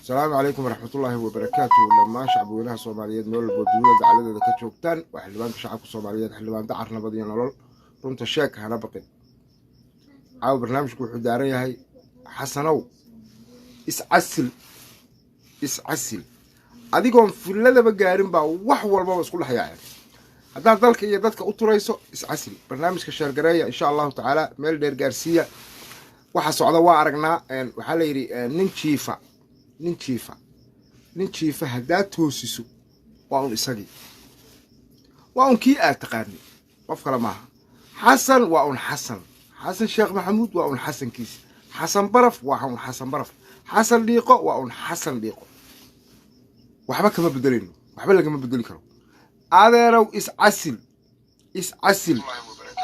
Asalaamu calaykum waraxmatullaahi wabarakaatu. Dhammaan shacbiweynaha Soomaaliyeed meel walbo dunida dacaladeeda ka joogtaan, waa xildhibaanka shacabka Soomaaliyeed, xildhibaan Dacar, nabad iyo nolol. Runta sheeg, hana baqin. Caawa barnaamijku wuxuu daaran yahay: Xasanow, iscasil, iscasil. Adigoon filladaba gaarin baa wax walbaba isku dhex yaaceen. Haddaad dalka iyo dadka u turayso, iscasil. Barnaamijka share gareeya, insha Allahu tacaala, meel dheer gaarsiiya. Waxa socda waa aragnaa. Waxaa la yidhi, nin jiifa, nin jiifa, nin jiifa haddaad toosiso, waa un isagii, waa un kii aad taqaani, qof kale maaha. Xasan waa un Xasan. Xasan Sheekh Maxamuud waa un Xasankiisa. Xasan Baraf waa un Xasan Baraf. Xasan Dhiiqo waa un Xasan Dhiiqo. Waxba kama bedelayno, waxba lagama bedeli karo. Adeerow, iscasil, iscasil.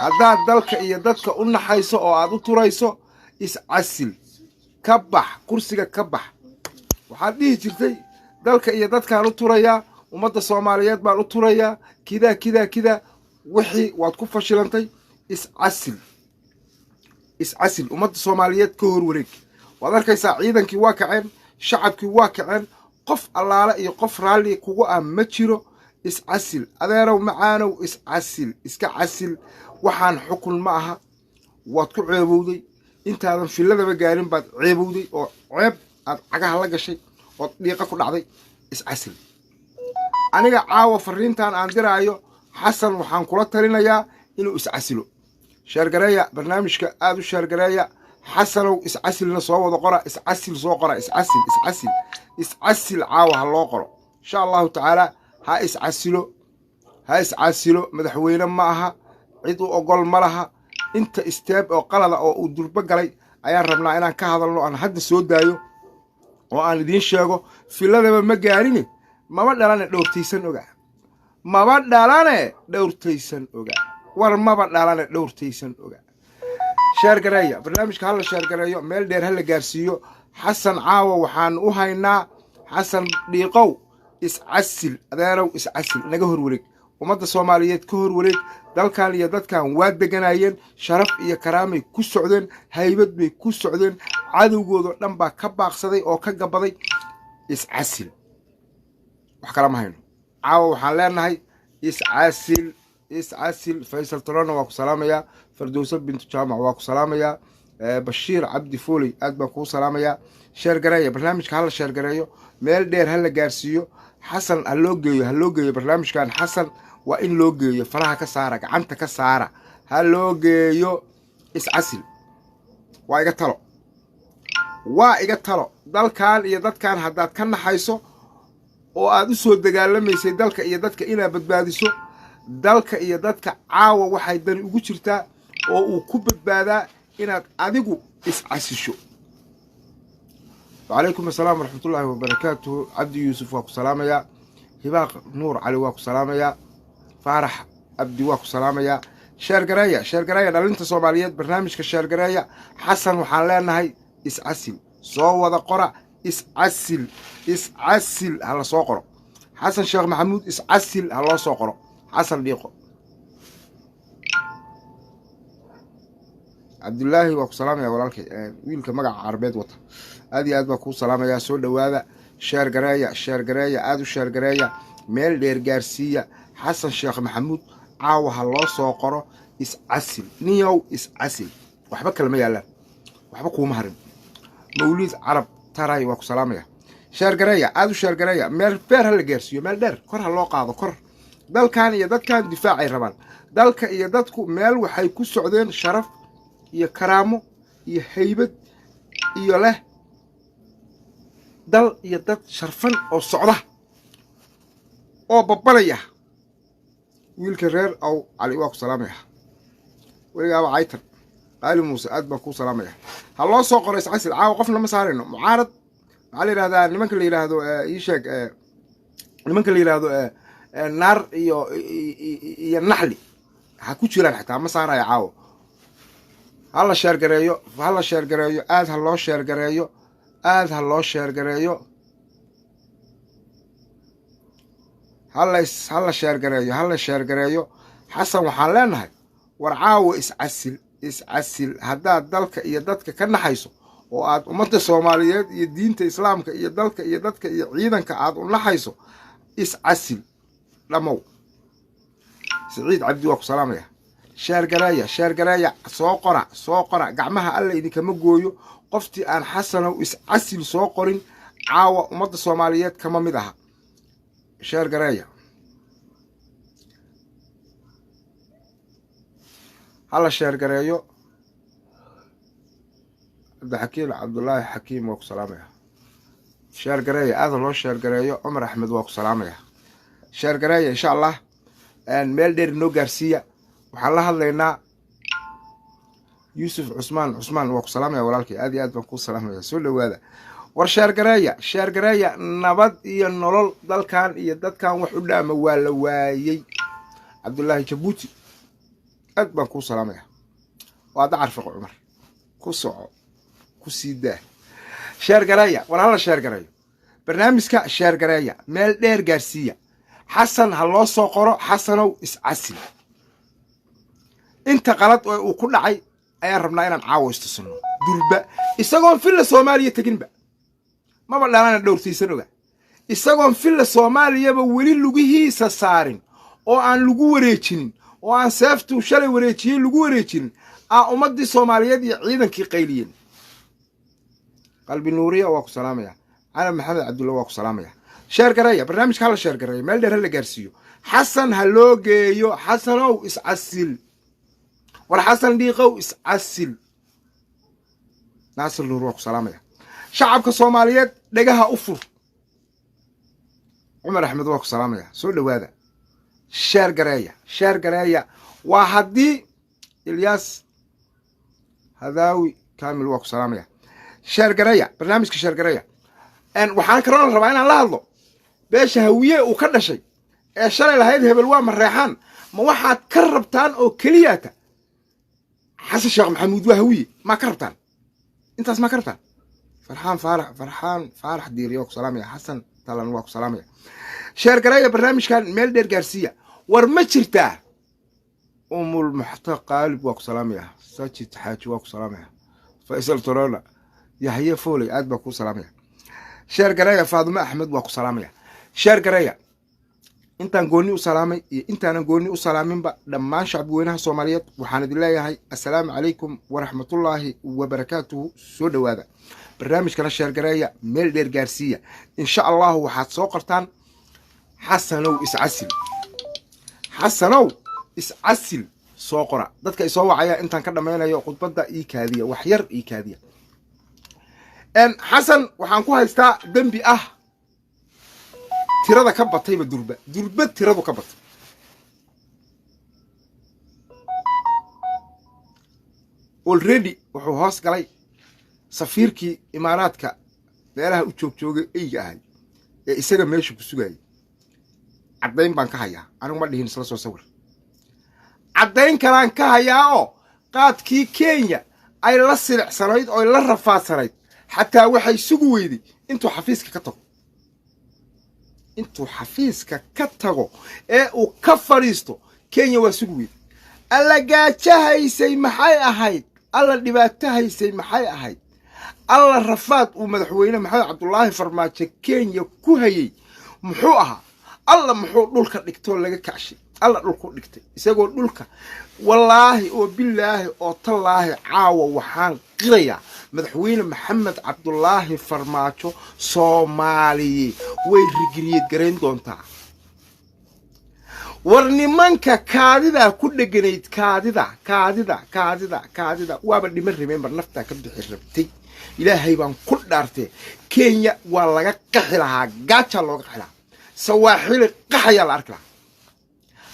Haddaad dalka iyo dadka u naxayso oo aad u turayso, iscasil, ka bax kursiga, ka bax. Waxaad dhihi jirtay, dalka iyo dadkaan u turayaa, ummadda Soomaaliyeed baan u turayaa, kidaa kidaa kidaa. Wixii waad ku fashilantay. Iscasil, iscasil. Ummadda Soomaaliyeed ka hor wareeg. Waad arkaysaa, ciidankii waa kaceen, shacabkii waa kaceen, qof allaale iyo qof raalli kugu ah ma jiro. Iscasil, adeerow macaanow, iscasil, iska casil. Waxaan xukun ma aha. Waad ku ceebowday. Intaadan filladaba gaarin baad ceebowday oo ceeb aad cagaha la gashay ood dhiiqa ku dhacday. Iscasil. Aniga caawa fariintan aan diraayo, Xasan waxaan kula talinayaa inuu iscasilo. Share gareeya barnaamijka, aada u share gareeya. Xasanow, iscasilna soo wada qora, iscasil soo qora, iscasil, iscasil, iscasil caawa ha loo qoro, insha Allahu tacaala. Ha iscasilo, ha iscasilo. Madaxweyne ma aha, cid u ogol ma laha. Inta step oo qalada oo uu durbo galay ayaan rabnaa inaan ka hadalno, aan hadda soo daayo oo aan idiin sheego. Filadaba ma gaarine, maba dhalane dhowrtaysan oga, maba dhalane dhowrtaysan oga. War maba dhalane dhowrtaysan oga. Share gareeya barnaamijka, hala share gareeyo, meel dheer hala gaarsiiyo. Xasan caawa waxaan u haynaa: Xasan Dhiiqow, iscasil. Adeerow, iscasil, naga horwareeg, ummadda Soomaaliyeed ka horwareeg. Dalkan iyo dadkan waa deganayeen, sharaf iyo karaamay ku socdeen, haybad bay ku socdeen, cadowgoodoo dhan baa ka baaqsaday oo ka gabaday. Iscasil, wax kala ma hayno. Caawa waxaan leenahay iscasil, iscasil. Faysal Tolona waa ku salaamayaa. Fardowsa Bintu Jaamac waa ku salaamayaa. Bashiir Cabdi Fooley, aad baan kuu salaamayaa. Share gareeya barnaamijka, hala share gareeyo, meel dheer hala gaarsiiyo. Xasan ha loo geeyo, ha loo geeyo barnaamijkan. Xasan waa in loo geeyo. Faraha ka saara, gacanta ka saara, ha loo geeyo. Iscasil, waa iga talo, waa iga talo. Dalkan iyo dadkan haddaad ka naxayso oo aad u soo dagaalamaysay dalka iyo dadka inaad badbaadiso, dalka iyo dadka caawa waxay dani ugu jirtaa oo uu ku badbaadaa inaad adigu iscasisho. Wacalaykum assalaam waraxmatullaahi wabarakaatuhu. Cabdi Yuusuf waa ku salaamayaa. Hibaaq Nuur Cali waa ku salaamayaa. Faarax Abdi waa ku salaamayaa. Share gareeya, share gareeya, dhalinta Soomaaliyeed, barnaamijka share gareeya. Xasan waxaan leenahay iscasil. Soo wada qora, iscasil, iscasil ha la soo qoro. Xasan Sheekh Maxamuud, iscasil ha loo soo qoro. Xasan Dhiiqo. Cabdullaahi waa ku salaamaya, walaalkay, wiilka magaca Carabeed wata, aad iyo aad baa kuu salaamayaa. Soo dhowaada, share gareeya, share gareeya, aada u share gareeya, meel dheer gaarsiiya. Xasan Sheekh Maxamuud caawa ha loo soo qoro iscasil. Niyow, iscasil, waxba kalama yaallaan, waxba kuuma harin. Mawliid Carab Taray waa ku salaamaya. Share gareeya, aada u share gareeya, meel dheer ha la gaarsiiyo, meel dheer kor ha loo qaado, kor. Dalkan iyo dadkan difaacay rabaan. Dalka iyo dadku meel waxay ku socdeen sharaf iyo karaamo iyo haybad iyo leh, dal iyo dad sharfan oo socda oo babbanaya. Wiilka reer Aw Cali waa ku salaamaya. Weligaaba caytan. Qaali Muuse, aad baan kuu salaamaya. Ha loo soo qoro iscasil. Caawa qofna ma saarayno mucaarad. Maxaa la yidhahdaa nimanka la yidhaahdo? Ii sheeg nimanka la yidhaahdo naar iyo naxli ha ku jiraan, xitaa ma saarayo caawo. Ha la share gareeyo, ha la share gareeyo, aad ha loo share gareeyo, aad ha loo share gareeyo. Hala share gareeyo, hala share gareeyo. Xasan waxaan leenahay, war caawo iscasil, iscasil. Haddaad dalka iyo dadka ka naxayso oo oo aad ummadda Soomaaliyeed iyo diinta islaamka iyo dalka iyo dadka iyo ciidanka aad u naxayso, iscasil dhamow. Siciid Cabdi waa ku salaamaya. Sheergareeya, sheergareeya, soo qora, soo qora. Gacmaha alla idinkama gooyo. Qoftii aan Xasanow iscasil soo qorin caawa ummadda Soomaaliyeed kama mid aha. Sheergareeya, hala sheergareeyo. Cabdixakiim Cabdullaahi Xakiim waa ku salaamaya. Sheergareeya, aada loo sheergareeyo. Cumar Axmed waa ku salaamaya. Sheergareeya insha Allah, meel dheer inoo gaarsiiya. Waxaan la hadlaynaa Yuusuf Cusmaan. Cusmaan waa ku salaamaya walaalkay, aad iyo aad baan kuu salaamaya. Soo dhowaada. War sheergareeya, sheergareeya. Nabad iyo nolol dalkan iyo dadkan wax u dhaama waa la waayey. Cabdullaahi Jabuuti aad baan kuu salaamaya. Waa Dacar Fiqo Cumar, ku soco, ku sii daa. Sheergareeya, war hala sheergareeyo barnaamijka, sheergareeya, meel dheer gaarsiiya. Xasan ha loo soo qoro, Xasanow iscasil. Inta qalad oo uu ku dhacay ayaan rabnaa inaan caawa istusino durba, isagoon Villa Soomaaliya teginba, maba dhalana dhowrtiisan oga, isagoon Villa Soomaaliyaba weli lugihiisa saarin oo aan lagu wareejinin oo aan seeftuu shalay wareejiyey lagu wareejinin, aa ummaddii Soomaaliyeed iyo ciidankii qayliyeen. Qalbi Nuuriya waa ku salaamaya. Calam Maxamed Cabdulla waa ku salaamaya. Sheergareeya barnaamijka, hala sheergareeyo, meel dheer hala gaarsiiyo. Xasan ha loo geeyo. Xasanow iscasil. War Xasan Dhiiqow iscasil. Naasir Nuur waa ku salaamaya. Shacabka Soomaaliyeed dhegaha u fur. Cumar Axmed waa ku salaamaya. Soo dhowaada, sheergareeya, sheergareeya. Waa haddii Ilyaas Hadaawi Kamil waa ku salaamaya. Sheergareeya barnaamijka, sheergareeya. Waxaan kaloo la rabaa inaan la hadlo beesha Hawiye uu ka dhashay ee shalay lahayd hebel waa Mareexaan. Ma waxaad ka rabtaan oo keliyaata Xasan Sheekh Maxamuud waa Hawiye? Maa ka rabtaan intaas? Maa ka rabtaan? Farxaan Faarax, Farxaan Faarax Diiri waa ku salaamaya. Xasan Talan waa ku salaamaya. Sheergareeya barnaamijkan, meel dheer gaarsiiya. War ma jirtaa? Umul Muxta Qaalib waa ku salaamaya. Sajid Xaaji waa ku salaamaya. Faysal Torona, Yaxye Fooley aad baa kuu salaamaya. Sheergareeya. Faadumo Axmed waa ku salaamaya. Sheergareeya. Intaan goonni u salaamay iyo intaanan goonni u salaaminba, dhammaan shacbi weynaha Soomaaliyeed waxaan idin leeyahay assalaamu calaykum waraxmatullaahi wabarakaatuhu. Soo dhowaada, barnaamijkana sheergareeya, meel dheer gaarsiiya insha Allahu. Waxaad soo qortaan Xasanow iscasil, Xasanow iscasil soo qora. Dadka isoo wacaya intaan ka dhammaynayo khudbadda ii kaadiya, wax yar ii kaadiya. Xasan waxaan ku haystaa dembi ah tirada ka batayba, durba durba tiradu ka batay. Already wuxuu hoos galay safiirkii Imaaraadka meelaha u joogjoogay eyga ahay ee isaga meesha ku sugayay. Caddayn baan ka hayaa, anigu ma dhihin isla soo sawir. Caddayn kalaan ka hayaa oo qaadkii Kenya ay la silicsanayd oo la rafaadsanayd xataa waxay sugi weyday intuu xafiiska ka tago, intuu xafiiska ka tago ee uu ka fadhiisto. Kenya waa sugi weyday. Alla gaajahaysay maxay ahayd? Alla dhibaatahaysay maxay ahayd? Alla rafaad uu madaxweyne Maxamed Cabdulaahi Farmaajo Kenya ku hayey muxuu ahaa? Alla muxuu dhulka dhigtoo laga kacshay? Alla dhulku dhigtay isagoo dhulka. Wallaahi oo bilaahi oo tallaahi, caawa waxaan qirayaa madaxweyne Maxamed Cabdulaahi Farmaajo Soomaaliye way rigriyeed garayn doontaa. War nimanka kaadidaa ku dheganayd, kaadida, kaadida, kaadida, kaadida waaba dhiman rabeen, bar naftaa ka bixi rabtay. Ilaahay baan ku dhaartee, Kenya waa laga qaxi lahaa, gaajaa looga qaxi lahaa, sawaaxili qaxayaa la arki lahaa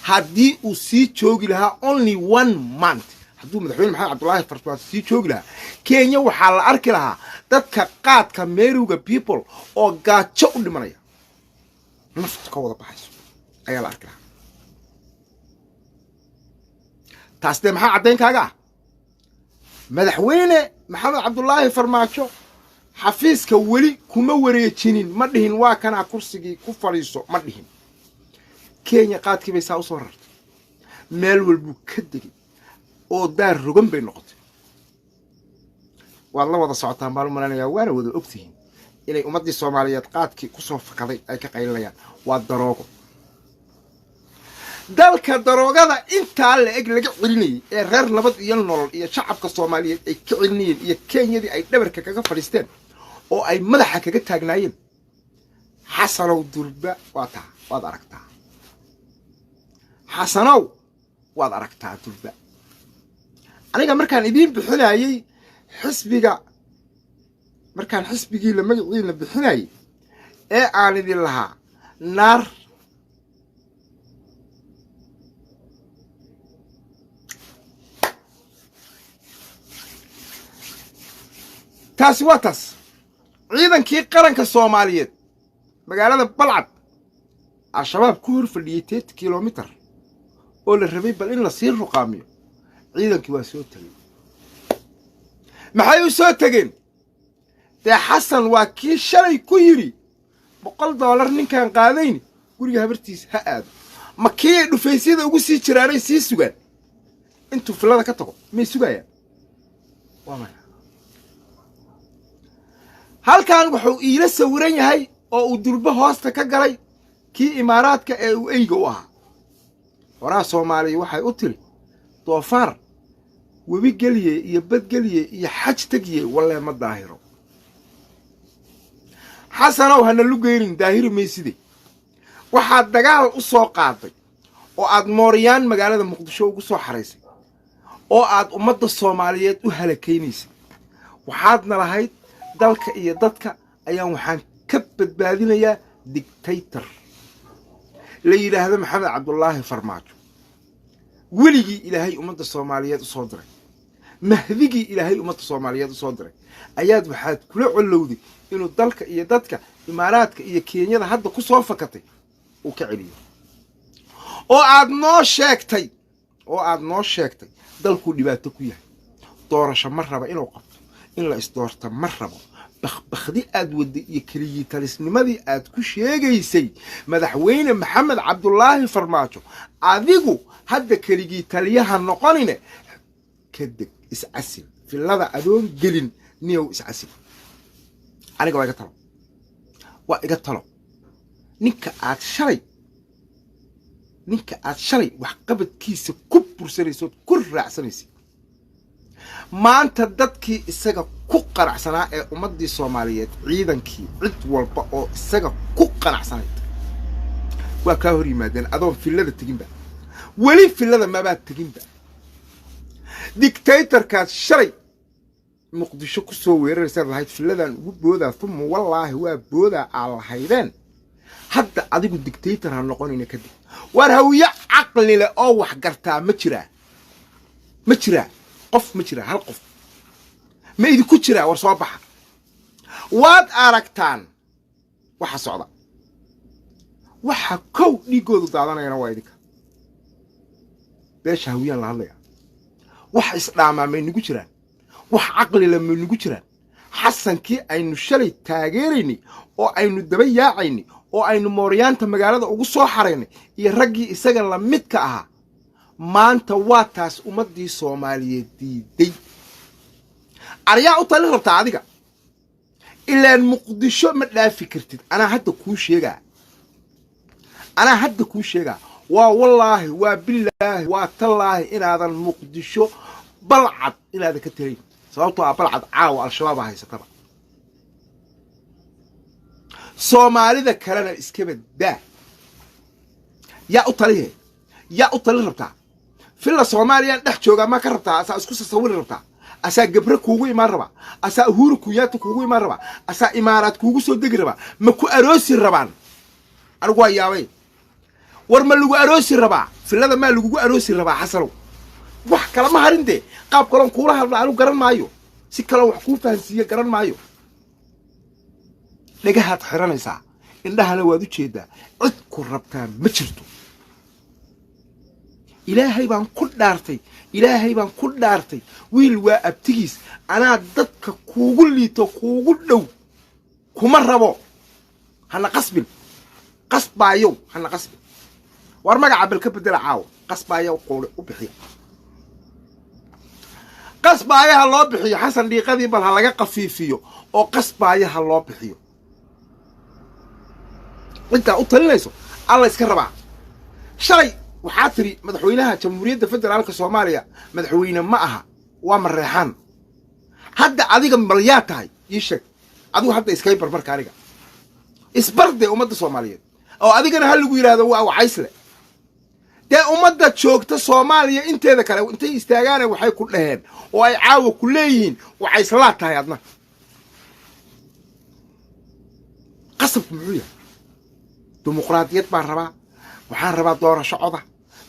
haddii uu sii joogi lahaa only one month. Hadduu madaxweyne Maxamed Cabdulaahi Farmaajo sii joogi lahaa Kenya, waxaa la arki lahaa dadka qaadka Meruga people oo gaajo u dhimanaya, naftu ka wada baxayso ayaa la arki lahaa. Taas dee maxaa caddaynkaaga ah? Madaxweyne Maxamed Cabdulaahi Farmaajo xafiiska weli kuma wareejinin, ma dhihin waa kanaa kursigii ku fadhiiso, ma dhihin. Kenya qaadkii bay saa u soo rartay, meel walbuu ka degay oo daar rogan bay noqotay. Waad la wada socotaan baan u malanayaa, waana wada ogtihiin inay ummaddii Soomaaliyeed qaadkii kusoo fakaday ay ka qaylinayaan. Waa daroogo. Dalka daroogada intaa la eg laga celinayay ee reer Nabad iyo Nolol iyo shacabka Soomaaliyeed ay ka celinayeen iyo Kenyadii ay dhabarka kaga fadhiisteen oo ay madaxa kaga taagnaayeen, Xasanow durba waa taa, waad aragtaa. Xasanow, waad aragtaa durba. Aniga markaan idiin bixinayey xisbiga, markaan xisbigiina magaciina bixinayey ee aan idin lahaa naar taasi waa taas. Ciidankii qaranka Soomaaliyeed magaalada Balcad Al-Shabaab ku hor fadhiyey 30 kilomitir oo la rabay bal in lasii ruqaamiyo, ciidankii waa soo tegey. Maxay u soo tegeen? Dee Xasan waa kii shalay ku yidhi $100 ninkaan qaadayni guriga habartiis ha aado. Ma kii ay dhufaysyada ugu sii jiraanay sii sugaan intuu fillada ka tago? May sugayaan? Waa maya. Halkan wuxuu iila sawiran yahay oo uu durbo hoosta ka galay kii Imaaraadka ee uu eyga u ahaa. Horaa Soomaaliya waxay u tiri: doofaar webi geliye iyo badgeliye iyo xaj tegiye, wallee ma daahiro. Xasanow, hana lugeynin, daahiri mayside. Waxaad dagaal u soo qaaday oo aad mooryaan magaalada Muqdisho ugu soo xaraysay oo aad ummadda Soomaaliyeed u halakaynaysay. Waxaadna lahayd dalka iyo dadka ayaan waxaan ka badbaadinayaa dictator la yidhaahdo Maxamed Cabdulaahi Farmaajo. Weligii Ilaahay ummadda Soomaaliyeed u soo diray, mahdigii Ilaahay ummadda Soomaaliyeed u soo diray, ayaad waxaad kula collowday inuu dalka iyo dadka Imaaraadka iyo Kenyada hadda ku soo fakatay uu ka celiyo, oo aad noo sheegtay, oo aad noo sheegtay dalkuu dhibaato ku yahay, doorasho ma raba inuu qabto, in la isdoorta ma rabo. Bakbakdi aad waday iyo keligii talisnimadii aad ku sheegaysay madaxweyne Maxamed Cabdulaahi Farmaajo, adigu hadda keligii taliyaha noqonine, ka deg, iscasil. Fillada adoon gelin, niyow, iscasil. Aniga waa iga talo, waa iga talo. Ninka aad shalay waxqabadkiisa ku bursanaysood ku raacsanaysa, maanta dadkii isaga ku qanacsanaa ee ummaddii Soomaaliyeed, ciidankii, cid walba oo isaga ku qanacsanayd waa kaa hor yimaadeen adoon fillada teginba. Weli fillada mabaad teginba. Dictatorkaad shalay Muqdisho ku soo weeraraysaad lahayd filladan ugu boodaa, uma wallaahi waa boodaa aad lahaydeen. Hadda adigu dictator ha noqonayna kadib. Waar Hawiye caqli leh oo wax gartaa ma jiraa? Ma jiraa qof? Ma jiraa hal qof? Ma idinku jiraa? War soo baxa. Waad aragtaan waxa socda. Waxa kow dhiiggoodu daadanayana waa idinka beesha Hawiyaan la hadlaya. Wax isdhaamaa may nagu jiraan? Wax caqlila may nagu jiraan? Xasankii aynu shalay taageeraynay oo aynu daba yaacaynay oo aynu mooryaanta magaalada ugu soo xaraynay iyo raggii isaga lamidka ahaa, maanta waa taas ummaddii Soomaaliyeed diiday. Aryaa u talin rabtaa adiga? Ilaan Muqdisho ma dhaafi kartid. Anaa hadda kuu sheegaa, anaa hadda kuu sheegaa. Waa wallaahi, waa bilaahi, waa tallaahi inaadan Muqdisho Balcad inaadan ka telayn, sababtoo ah Balcad caawa Al-Shabaabaa haysataba. Soomaalida kalena iskaba daa. Yaa u talihe? Yaa u talin rabtaa? Villa Soomaaliyaan dhex joogaa maa ka rabtaa? Asaa isku sasawiri rabtaa? Asaa Gabre kuugu imaan rabaa? Asaa Uhuru Kunyaata kuugu imaan rabaa? Asaa Imaaraad kuugu soo degi rabaa? Ma ku aroosi rabaan? Anigu waa yaabay. War ma lagu aroosi rabaa? Villada maa lagugu aroosi rabaa, Xasanow? Wax kala ma harin dee. Qaab kaloon kuula hadla anigu garan maayo, si kaloo wax kuu fahansiiye garan maayo. Dhagahaad xiranaysaa, indhahana waad u jeedaa. Cid ku rabtaa ma jirto. Ilaahay baan ku dhaartay, Ilaahay baan ku dhaartay, wiil waa abtigiis. Anaa dadka kuugu liito, kuugu dhow, kuma rabo. Hana qasbin, qasbaayow, hana qasbin. War magaca bal ka bedela caawa, qasbaayow qoole u bixiya. Qasbaayaha loo bixiyo Xasan dhiiqadii, bal ha laga qafiifiyo oo qasbaayaha loo bixiyo. Intaa u talinayso alla iska rabaa. Shalay waxaa tidhi madaxweynaha Jamhuuriyadda Federaalka Soomaaliya madaxweyne ma aha, waa Mareexaan. Hadda adiga bal yaa tahay? Ii sheeg adigu hadda iskay barbarka, aniga isbardee ummadda Soomaaliyeed oo adigana ha lagu yidhahdo waa Wacaysle. Dee ummadda joogta Soomaaliya inteeda kale intay istaagaane waxay ku dhaheen oo ay caawa ku leeyihiin Wacayslaa tahay adna. Qasabku muxuu yahay? Dimuqraadiyad baan rabaa, waxaan rabaa doorasho coda,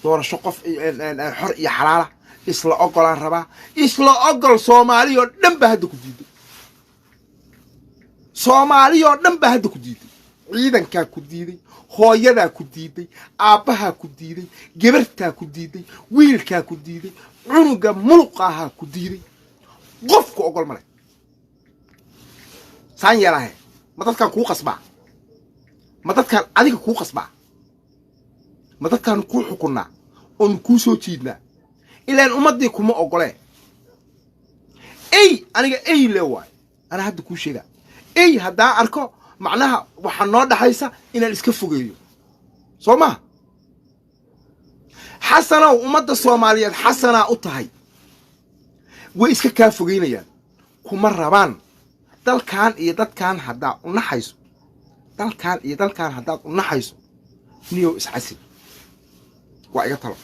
doorasho qof xor iyo xalaala, isla ogolaan rabaa. Isla ogol Soomaaliyoo dhan baa hadda ku diiday, Soomaaliyoo dhan baa hadda ku diiday. Ciidankaa ku diiday, hooyadaa ku diiday, aabbahaa ku diiday, gabartaa ku diiday, wiilkaa ku diiday, cunuga muluqaahaa ku diiday. Qofku ogol male. Saan yeelahe? Ma dadkaan kuu qasbaa? Ma dadkaan adiga kuu qasbaa? Ma dadkaan kuu xukunnaa oonu kuu soo jiidnaa? Ilaan ummaddii kuma ogolee. Ey aniga ey le waay, anaa hadda kuu sheegaa. Ey haddaan arko macnaha waxaa noo dhaxaysa inaan iska fogeeyo, soo maha? Xasanow, ummadda Soomaaliyeed xasanaa u tahay, way iska kaa fogeynayaan, kuma rabaan. Dalkan iyo dadkan haddaad u naxayso, dalkan iyo dalkan haddaad u naxayso, niyow iscasil, waa iga talo.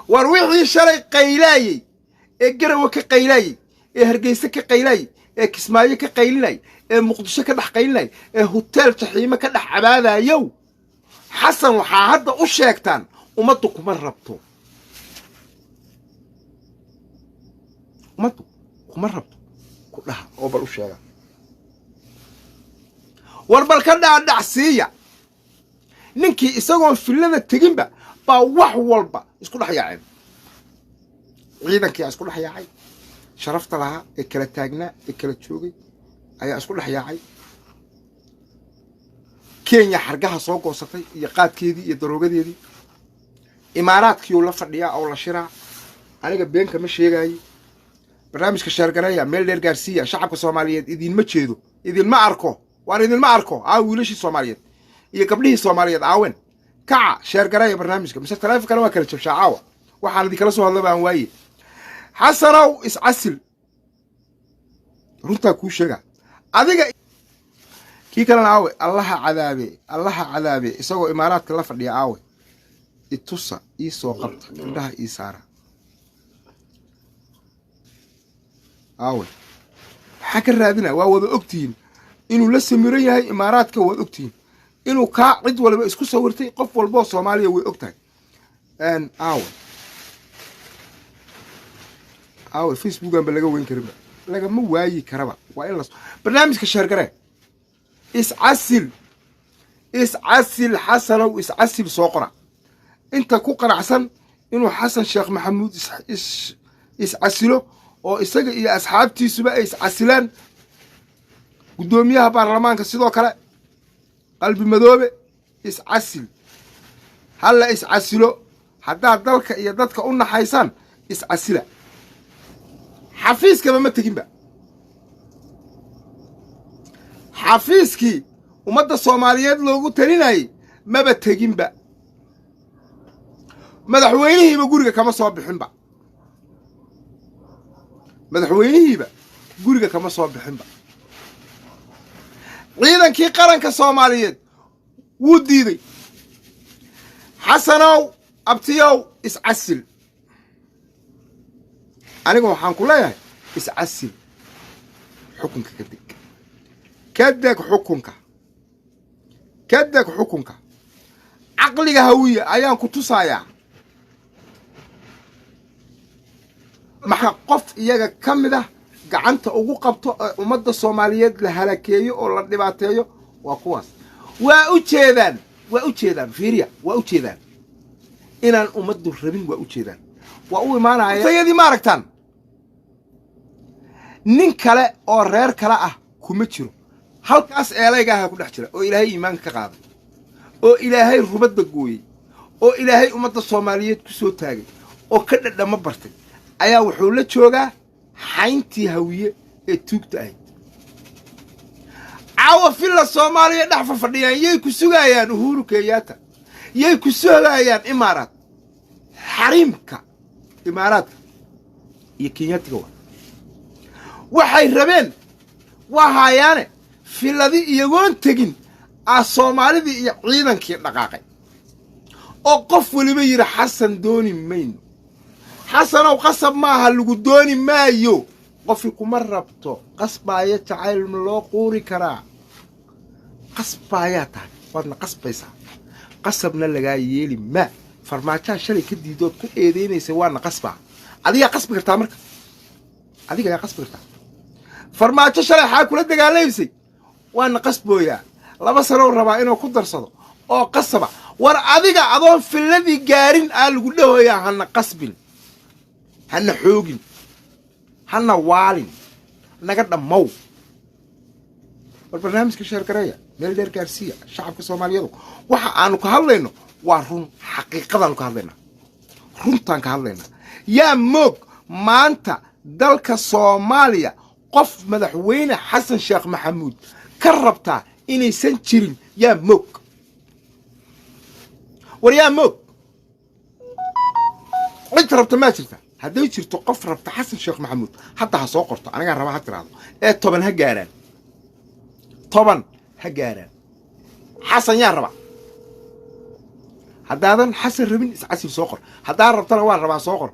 War wixii shalay qaylaayey ee Garawe ka qaylaayey, ee Hargeyse ka qaylaayey, ee Kismaayo ka qaylinay, ee Muqdisho ka dhex qaylinay, ee hoteel Jaxiimo ka dhex cabaadayow, Xasan waxaa hadda u sheegtaan ummaddu kuma rabto, ummaddu kuma rabto ku dhaha oo bal u sheega. War bal ka dhaadhacsiiya ninkii isagoon fillada teginba baa wax walba isku dhex yaaceen. Ciidankii aa isku dhex yaacay, sharafta lahaa ee kala taagnaa ee kala joogay ayaa isku dhex yaacay. Kenya xargaha soo goosatay iyo qaadkeedii iyo daroogadeedii. Imaaraadkiiuu la fadhiyaa oo la shiraa. Aniga beenka ma sheegaayo. Barnaamijka sheergareeya, meel dheer gaarsiiya. Shacabka Soomaaliyeed idinma jeedo, idinma arko, waan idinma arko. Aa wiilashii Soomaaliyeed iyo gabdhihii Soomaaliyeed aawen, kaca, sheergareeya barnaamijka. Mise taleefonkana waa kala jabshaa caawa, waxaan idinkala soo hadla baan waaye. Xasanow iscasil, runtaa kuu sheega adiga. Kii kalena aawe? Allaha cadaabe, Allaha cadaabe, isagoo Imaaraadka la fadhiya aawe? Itusa, ii soo qabta, indhaha ii saara. Aawe? Maxaa ka raadina? Waa wada ogtihiin inuu la samiran yahay Imaaraadka, waad ogtihiin inuu kaa cid waliba isku sawirtay, qof walboo Soomaaliya way og tahay. Aawe? Aawe? Facebookan ba laga weyn karinba, lagama waayi karaba. Waa in la barnaamijka sheergaree. Iscasil, iscasil Xasanow, iscasil soo qora. Inta ku qanacsan inuu Xasan Sheekh Maxamuud iscasilo oo isaga iyo asxaabtiisuba ay iscasilaan, guddoomiyaha baarlamaanka sidoo kale Qalbi Madoobe iscasil, halla iscasilo. Haddaad dalka iyo dadka u naxaysaan, iscasila. Xafiiskaba ma teginba, xafiiskii ummadda Soomaaliyeed loogu talinayey maba teginba, madaxweynihiiba guriga kama soo bixinba, madaxweynihiiba guriga kama soo bixinba. Ciidankii qaranka Soomaaliyeed wuu diiday. Xasanow abtiyow iscasil, aniga waxaan ku leeyahay iscasil, xukunka ka deg, ka deg xukunka, ka deg xukunka. Caqliga Hawiye ayaan ku tusayaa. Maxaa qof iyaga ka mid ah gacanta ugu qabto ee ummadda Soomaaliyeed la halakeeyo oo la dhibaateeyo? Waa kuwaas, waa u jeedaan, waa u jeedaan, fiiriya, waa u jeedaan inaan ummaddu rabin, waa u jeedaan, waa u imaanaya sayadii. Ma aragtaan nin kale oo reer kale ah kuma jiro halkaas eelayga aha ku dhex jira oo Ilaahay iimaanka ka qaaday, oo Ilaahay rubadda gooyey, oo Ilaahay ummadda Soomaaliyeed ku soo taagay, oo ka dhadhamo bartay. Ayaa wuxuu la joogaa xayntii Hawiye ee tuugta ahayd. Caawa Villa Soomaaliya dhex fafadhiyaan. Yay ku sugayaan Uhuru Kenyatta? Yay ku sugayaan Imaaraad? Xariimka Imaaraadka iyo Kenyaatiga waa waxay rabeen, waa haayaane. Filladii iyagoon tegin aa Soomaalidii iyo ciidankii dhaqaaqay, oo qof weliba yidhi, "Xasan dooni mayno." Xasanow, qasab maaha, lagu dooni maayo. Qofi kuma rabto. Qasbaayo jacayl ma loo quuri karaa? Qasbaayaa tahay, waadna qasbaysaa, qasabna lagaa yeeli maa. Farmaajaha shalay ka diidood ku eedeynaysa waana qasbaa. Adigaa qasbi kartaa marka, adiga ayaa qasbi kartaa. Farmaajo shalay xaa kula dagaalaysay? Waana qasbooyaa, 2 sanow rabaa inuu ku darsado oo qasaba. War adiga adoon filladii gaarin aa lagu dhahoyaa, hana qasbin, hana xoogin, hana waalin, naga dhammow. War barnaamijka share gareeya, meel dheer gaarsiiya shacabka Soomaaliyadu. Waxa aanu ka hadlayno waa run, xaqiiqadaanu ka hadlaynaa, runtaan ka hadlaynaa. Yaa moog maanta dalka Soomaaliya qof madaxweyne Xasan Sheekh Maxamuud ka rabtaa inaysan jirin? Yaa moog? War yaa moog? Cid rabta maa jirta? Hadday jirto qof rabta Xasan Sheekh Maxamuud, hadda ha soo qorto, anigaa raba ha tiraahdo. Ee 10 ha gaaraan, 10 ha gaaraan. Xasan yaa raba? Haddaadan Xasan rabin, iscasil, soo qor. Haddaan rabtana, waan rabaa, soo qor.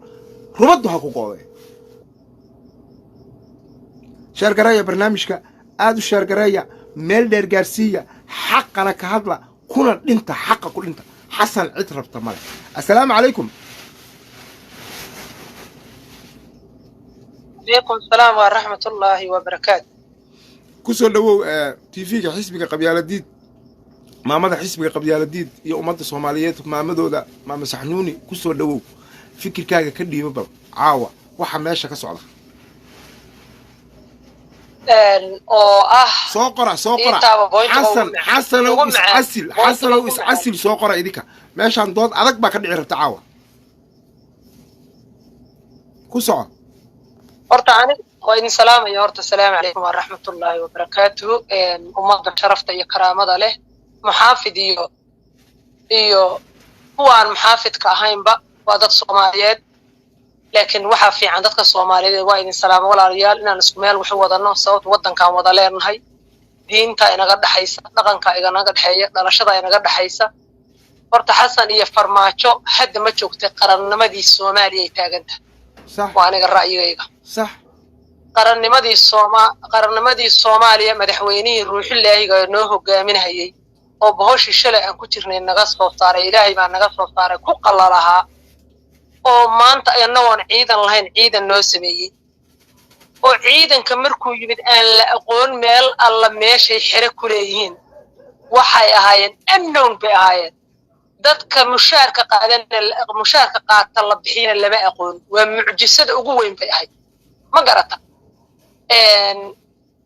Rubaddu ha ku goodee. Share gareeya barnaamijka, aada u share gareeya, meel dheer gaarsiiya. Xaqana ka hadla, kuna dhinta, xaqa ku dhinta. Xasan cid rabta male. Assalaamu calaykum. Calaykum asalaam waraxmat ullaahi wabarakaatu. Ku soo dhowow TV-ga xisbiga Qabyaaladiid, maamada xisbiga Qabyaaladiid iyo ummadda Soomaaliyeed, maamadooda, Maama Saxnuuni. Ku soo dhowow, fikirkaaga ka dhiibo bal caawa waxa meesha ka socda. Oo ah Soo qora, soo qora. Intaaba point-ga ugu Xasan macaan. Xasanow Ugu macaan. iscasil. Point-ga Xasanow ugu macaan. iscasil, soo qora idinka. Meeshaan dood adag baa ka dhici rabta caawa. Ku soco. Horta anig waa idin salaamaya. Horta asalaamu calaykum waraxmatullaahi wabarakaatuhu. Ummadda sharafta iyo karaamada leh, muxaafid iyo kuwaan muxaafidka ahaynba, waa dad Soomaaliyeed. Laakiin waxaa fiican dadka Soomaaliyeed, waa idin salaamo walaalayaal, inaan isku meel wax u wadano, sababta waddankaan wada leenahay, diinta inaga dhexaysa, dhaqanka inaga dhexeeya, dhalashada inaga dhexaysa. Horta Xasan iyo Farmaajo hadda ma joogtay, qarannimadii Soomaaliya ay taagantahay. Waa aniga ra'yigayga. Qarannimadii Soomaaliya, madaxweynihii ruuxilaahiga noo hogaaminayay oo bohoshii shalay aan ku jirnay naga soo saaray, Ilaahay baa naga soo saaray, ku qallalahaa, oo maanta inagoon ciidan lahayn ciidan noo sameeyey, oo ciidanka markuu yimid aan la aqoon meel alla meeshay xere ku leeyihiin. Waxay ahaayeen unknown bay ahaayeen. Dadka mushaarka qaadana, mushaarka qaata la bixiyana lama aqoon. Waa mucjisada ugu weyn bay ahayd, ma garata?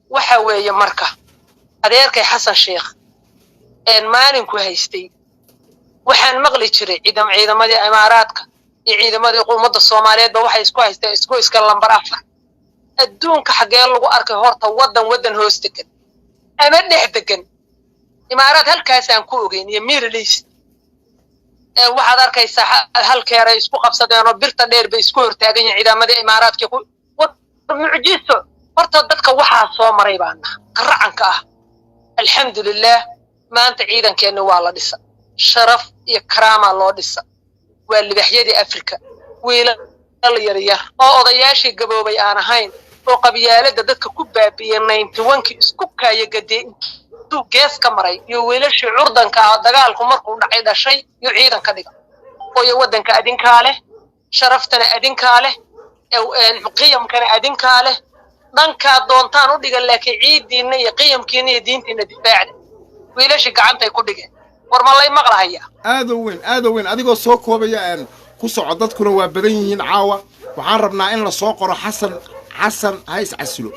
Waxa weeye marka adeerkay Xasan Sheekh maalinku haystay, waxaan maqli jiray ciidamadii Imaaraadka iyo ciidamadii ummadda Soomaaliyeed ba waxay isku haysteen isgoyska lambar 4. Adduunka xaggee lagu arkay horta waddan hoos degan ama dhex degan Imaaraad? Halkaasaan ku ogeyn iyo Middle East. Waxaad arkaysaa halkeeray isku qabsadeen oo birta dheer bay isku hortaagan yihiin ciidamadii Imaaraadka ku. War mucjiso horta dadka waxaa soo maray baana qaracanka ah. Alxamdulilah, maanta ciidankeenna waa la dhisa, sharaf iyo karaamaa loo dhisa. Waa libaxyadii Afrika, wiilal yaryar oo odayaashii gaboobay aan ahayn, oo qabyaalada dadka ku baabi'iyey 91-kii isku kaayagadee intuu gees ka maray, iyo wiilashii curdanka ah dagaalku markuu dhacay dhashay iyo ciidan ka dhiga ooyo. Waddanka adinkaa leh, sharaftana adinkaa leh, qiyamkana adinkaa leh. Dhankaa doontaan u dhigan, laakiin ciiddiinna iyo qiyamkiinna iyo diintiinna difaacda. Wiilashii gacantay ku dhigeen. War ma lay maqlahaya? Aada u weyn, aada u weyn. Adigoo soo koobaya aan ku soco, dadkuna waa badan yihiin caawa. Waxaan rabnaa in la soo qoro "Xasan, Xasan ha iscasilo".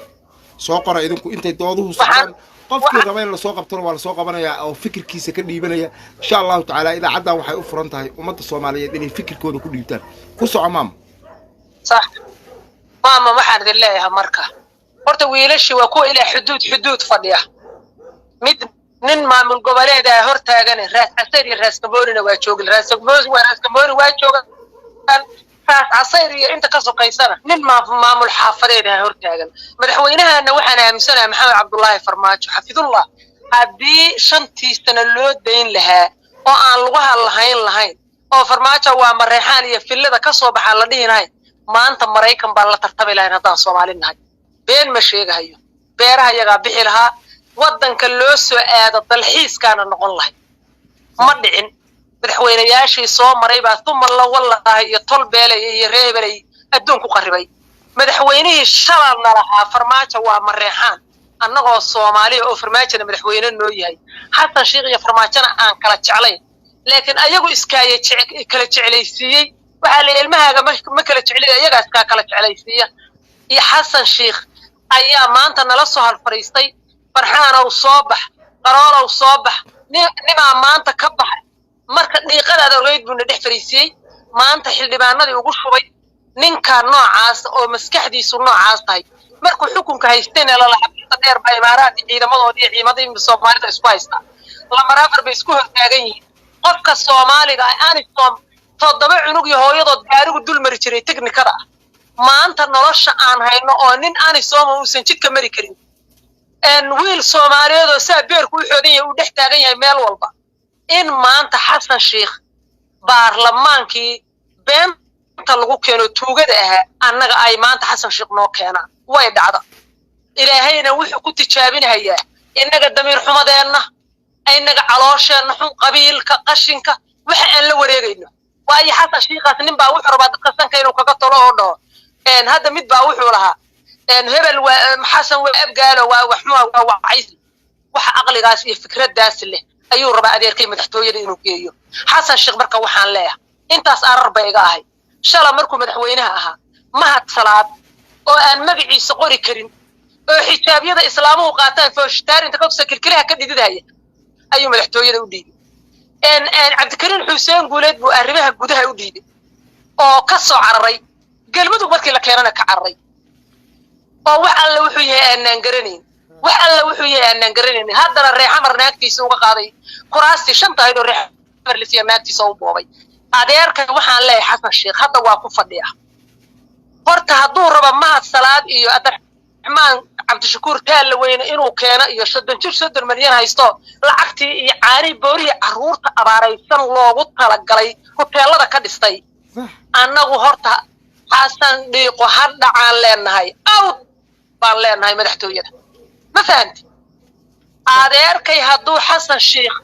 Soo qora idinku intay dooduhu socdaan. Qofkii raba in lasoo qabtona waa lasoo qabanayaa oo fikirkiisa ka dhiibanaya, insha Allahu tacaala. Idaacaddan waxay u furan tahay ummadda Soomaaliyeed inay fikirkooda ku dhiibtaan. Ku soco, maama. Sax. Maama, waxaan idin leeyahay marka horta wiilashii waa kuwa ilaa xuduud xuduud fadhiya. Mid nin maamul goboleed ah hor taagane, Raas Casayr iyo Raas Kaboonina waa joogin, Raas Kabooni waa joogaan, Raas Casayr iyo inta ka sokaysana nin maamul xaafadeed ah hor taagan. Madaxweynahana waxaan aaminsanahay Maxamed Cabdullaahi Farmaajo xafidullah, haddii 5-tii sano loo dayn lahaa oo aan lugaha lahayn lahayn oo Farmaajo waa Mareexaan iyo fillada ka soo baxaan la dhihi lahayn, maanta Maraykan baan la tartami lahayn haddaan Soomaali nahay. Been ma sheegahayo, beeraha iyagaa bixi lahaa, waddanka loo soo aado dalxiiskaana noqon lahay. Ma dhicin. Madaxweynayaashii soo maray baa uma la wallaahi iyo tol beelay iyo reebelay adduun ku qarribay. Madaxweynihii shalalna lahaa Farmaajo waa Mareexaan, annagoo Soomaaliya oo Farmaajona madaxweyne noo yahay, Xasan Sheikh iyo Farmaajona aan kala jeclayn, laakiin ayagu iskaaya kala jeclaysiiyey. Waxaa la ilmahaaga ma kala jeclay, ayagaa iskaa kala jeclaysiiya. Iyo Xasan Sheikh ayaa maanta nala soo halfadhiistay, Farxaanow soo bax, Qaroolow soo bax, nimaa maanta ka baxay. Marka dhiiqadaada ogeyd buuna dhex fadhiisiyey, maanta xildhibaanadii ugu shubay. Ninkaa noocaas oo maskaxdiisu noocaas tahay, markuu xukunka haystayna lalaxabta dheer baa Imaaraad ciidamadoodii iyo ciidamadii Soomaalida isku haystaa, lamaraafar bay isku hortaagan yihiin. Qofka Soomaaliga ah anisom 7 cunug iyo hooyadood gaarigu dul mari jiray teknikada ah, maanta nolosha aan hayno oo nin anisooma uusan jidka mari karin, wiil Soomaaliyeed oo saa beerku u xoodan yahay uu dhex taagan yahay meel walba, in maanta Xasan Sheikh baarlamaankii beenta lagu keeno tuugada ahaa annaga ay maanta Xasan Sheikh noo keenaan, way dhacda. Ilaahayna wuxuu ku tijaabinahayaa innaga damiir xumadeenna, innaga caloosheenna xun, qabiilka qashinka waxa aan la wareegayno. Waayo Xasan Sheikhaas nin baa wuxuu rabaa dadka sanka inuu kaga tolo oo dhaho. Hadda mid baa wuxuu lahaa hebel waa Xasan, waa Abgaalo, waa waxmua, waa wacays. Waxa aqligaas iyo fikraddaas leh ayuu rabaa adeerkay madaxtooyada inuu geeyo Xasan Sheikh. Marka waxaan leeyahay intaas arar bay iga ahay. Shala markuu madaxweynaha ahaa, Mahad Salaad oo aan magaciisa qori karin oo xijaabyada islaamuhu qaataan fooshitaarinta ka kilkiliha ka dhididaya ayuu madaxtooyada u dhiibay. Cabdikariin Xuseen Guuleed buu arrimaha gudaha u dhiibay oo ka soo cararay Galmudug, markii la keenana ka cararay, oo wax alle wuxuu yahay aanaan garanayn, wax alle wuxuu yahay aanaan garanayn. Haddana Reexamar naagtiisa uga qaaday kuraastii 5 ahayd oo Reexamar lisiya naagtiisa u boobay. Adeerka waxaan leeyahay Xasan Sheikh hadda waa ku fadhiya. Horta hadduu rabo Mahad Salaad iyo Abdiraxmaan Cabdishakuur Taalla weyne inuu keeno iyo 30 jir 30 milyan haysto, lacagtii iyo caanihii boorihii carruurta abaaraysan loogu talagalay huteelada ka dhistay, annagu horta Xasan dhiiqo ha dhacaan leenahay, awd baan leenahay madaxtooyada. Ma fahamti adeerkay? Hadduu Xasan Sheikh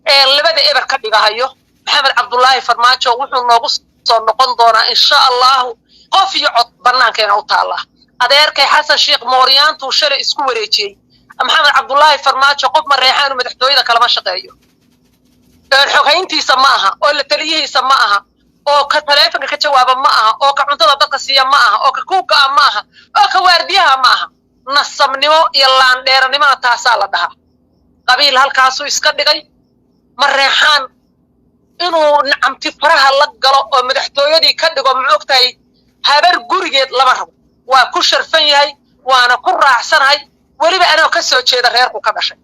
ee labada eber ka dhigahayo, Maxamed Cabdullaahi Farmaajo wuxuu noogu soo noqon doonaa insha Allahu qof iyo cod, bannaankeena u taallaa. Adeerkay Xasan Sheikh mooryaantuu shalay isku wareejiyey Maxamed Cabdullaahi Farmaajo, qof Mareexaanu madaxtooyada kalama shaqeeyo, xoghayntiisa ma aha, oo la taliyihiisa ma aha, oo ka taleefonka ka jawaaba ma aha, oo ka cuntada dadka siiya ma aha, oo ka kuuga ah ma aha, oo ka waardiyaha ma aha. Nasabnimo iyo laandheeranimona taasaa la dhahaa. Qabiil halkaasuu iska dhigay. Mareexaan inuu nacamti faraha la galo oo madaxtooyadii ka dhigo, ma og tahay, habar gurigeed lama rabo. Waa ku sharfan yahay, waana ku raacsanahay, weliba anoo ka soo jeeda reerku ka dhashay.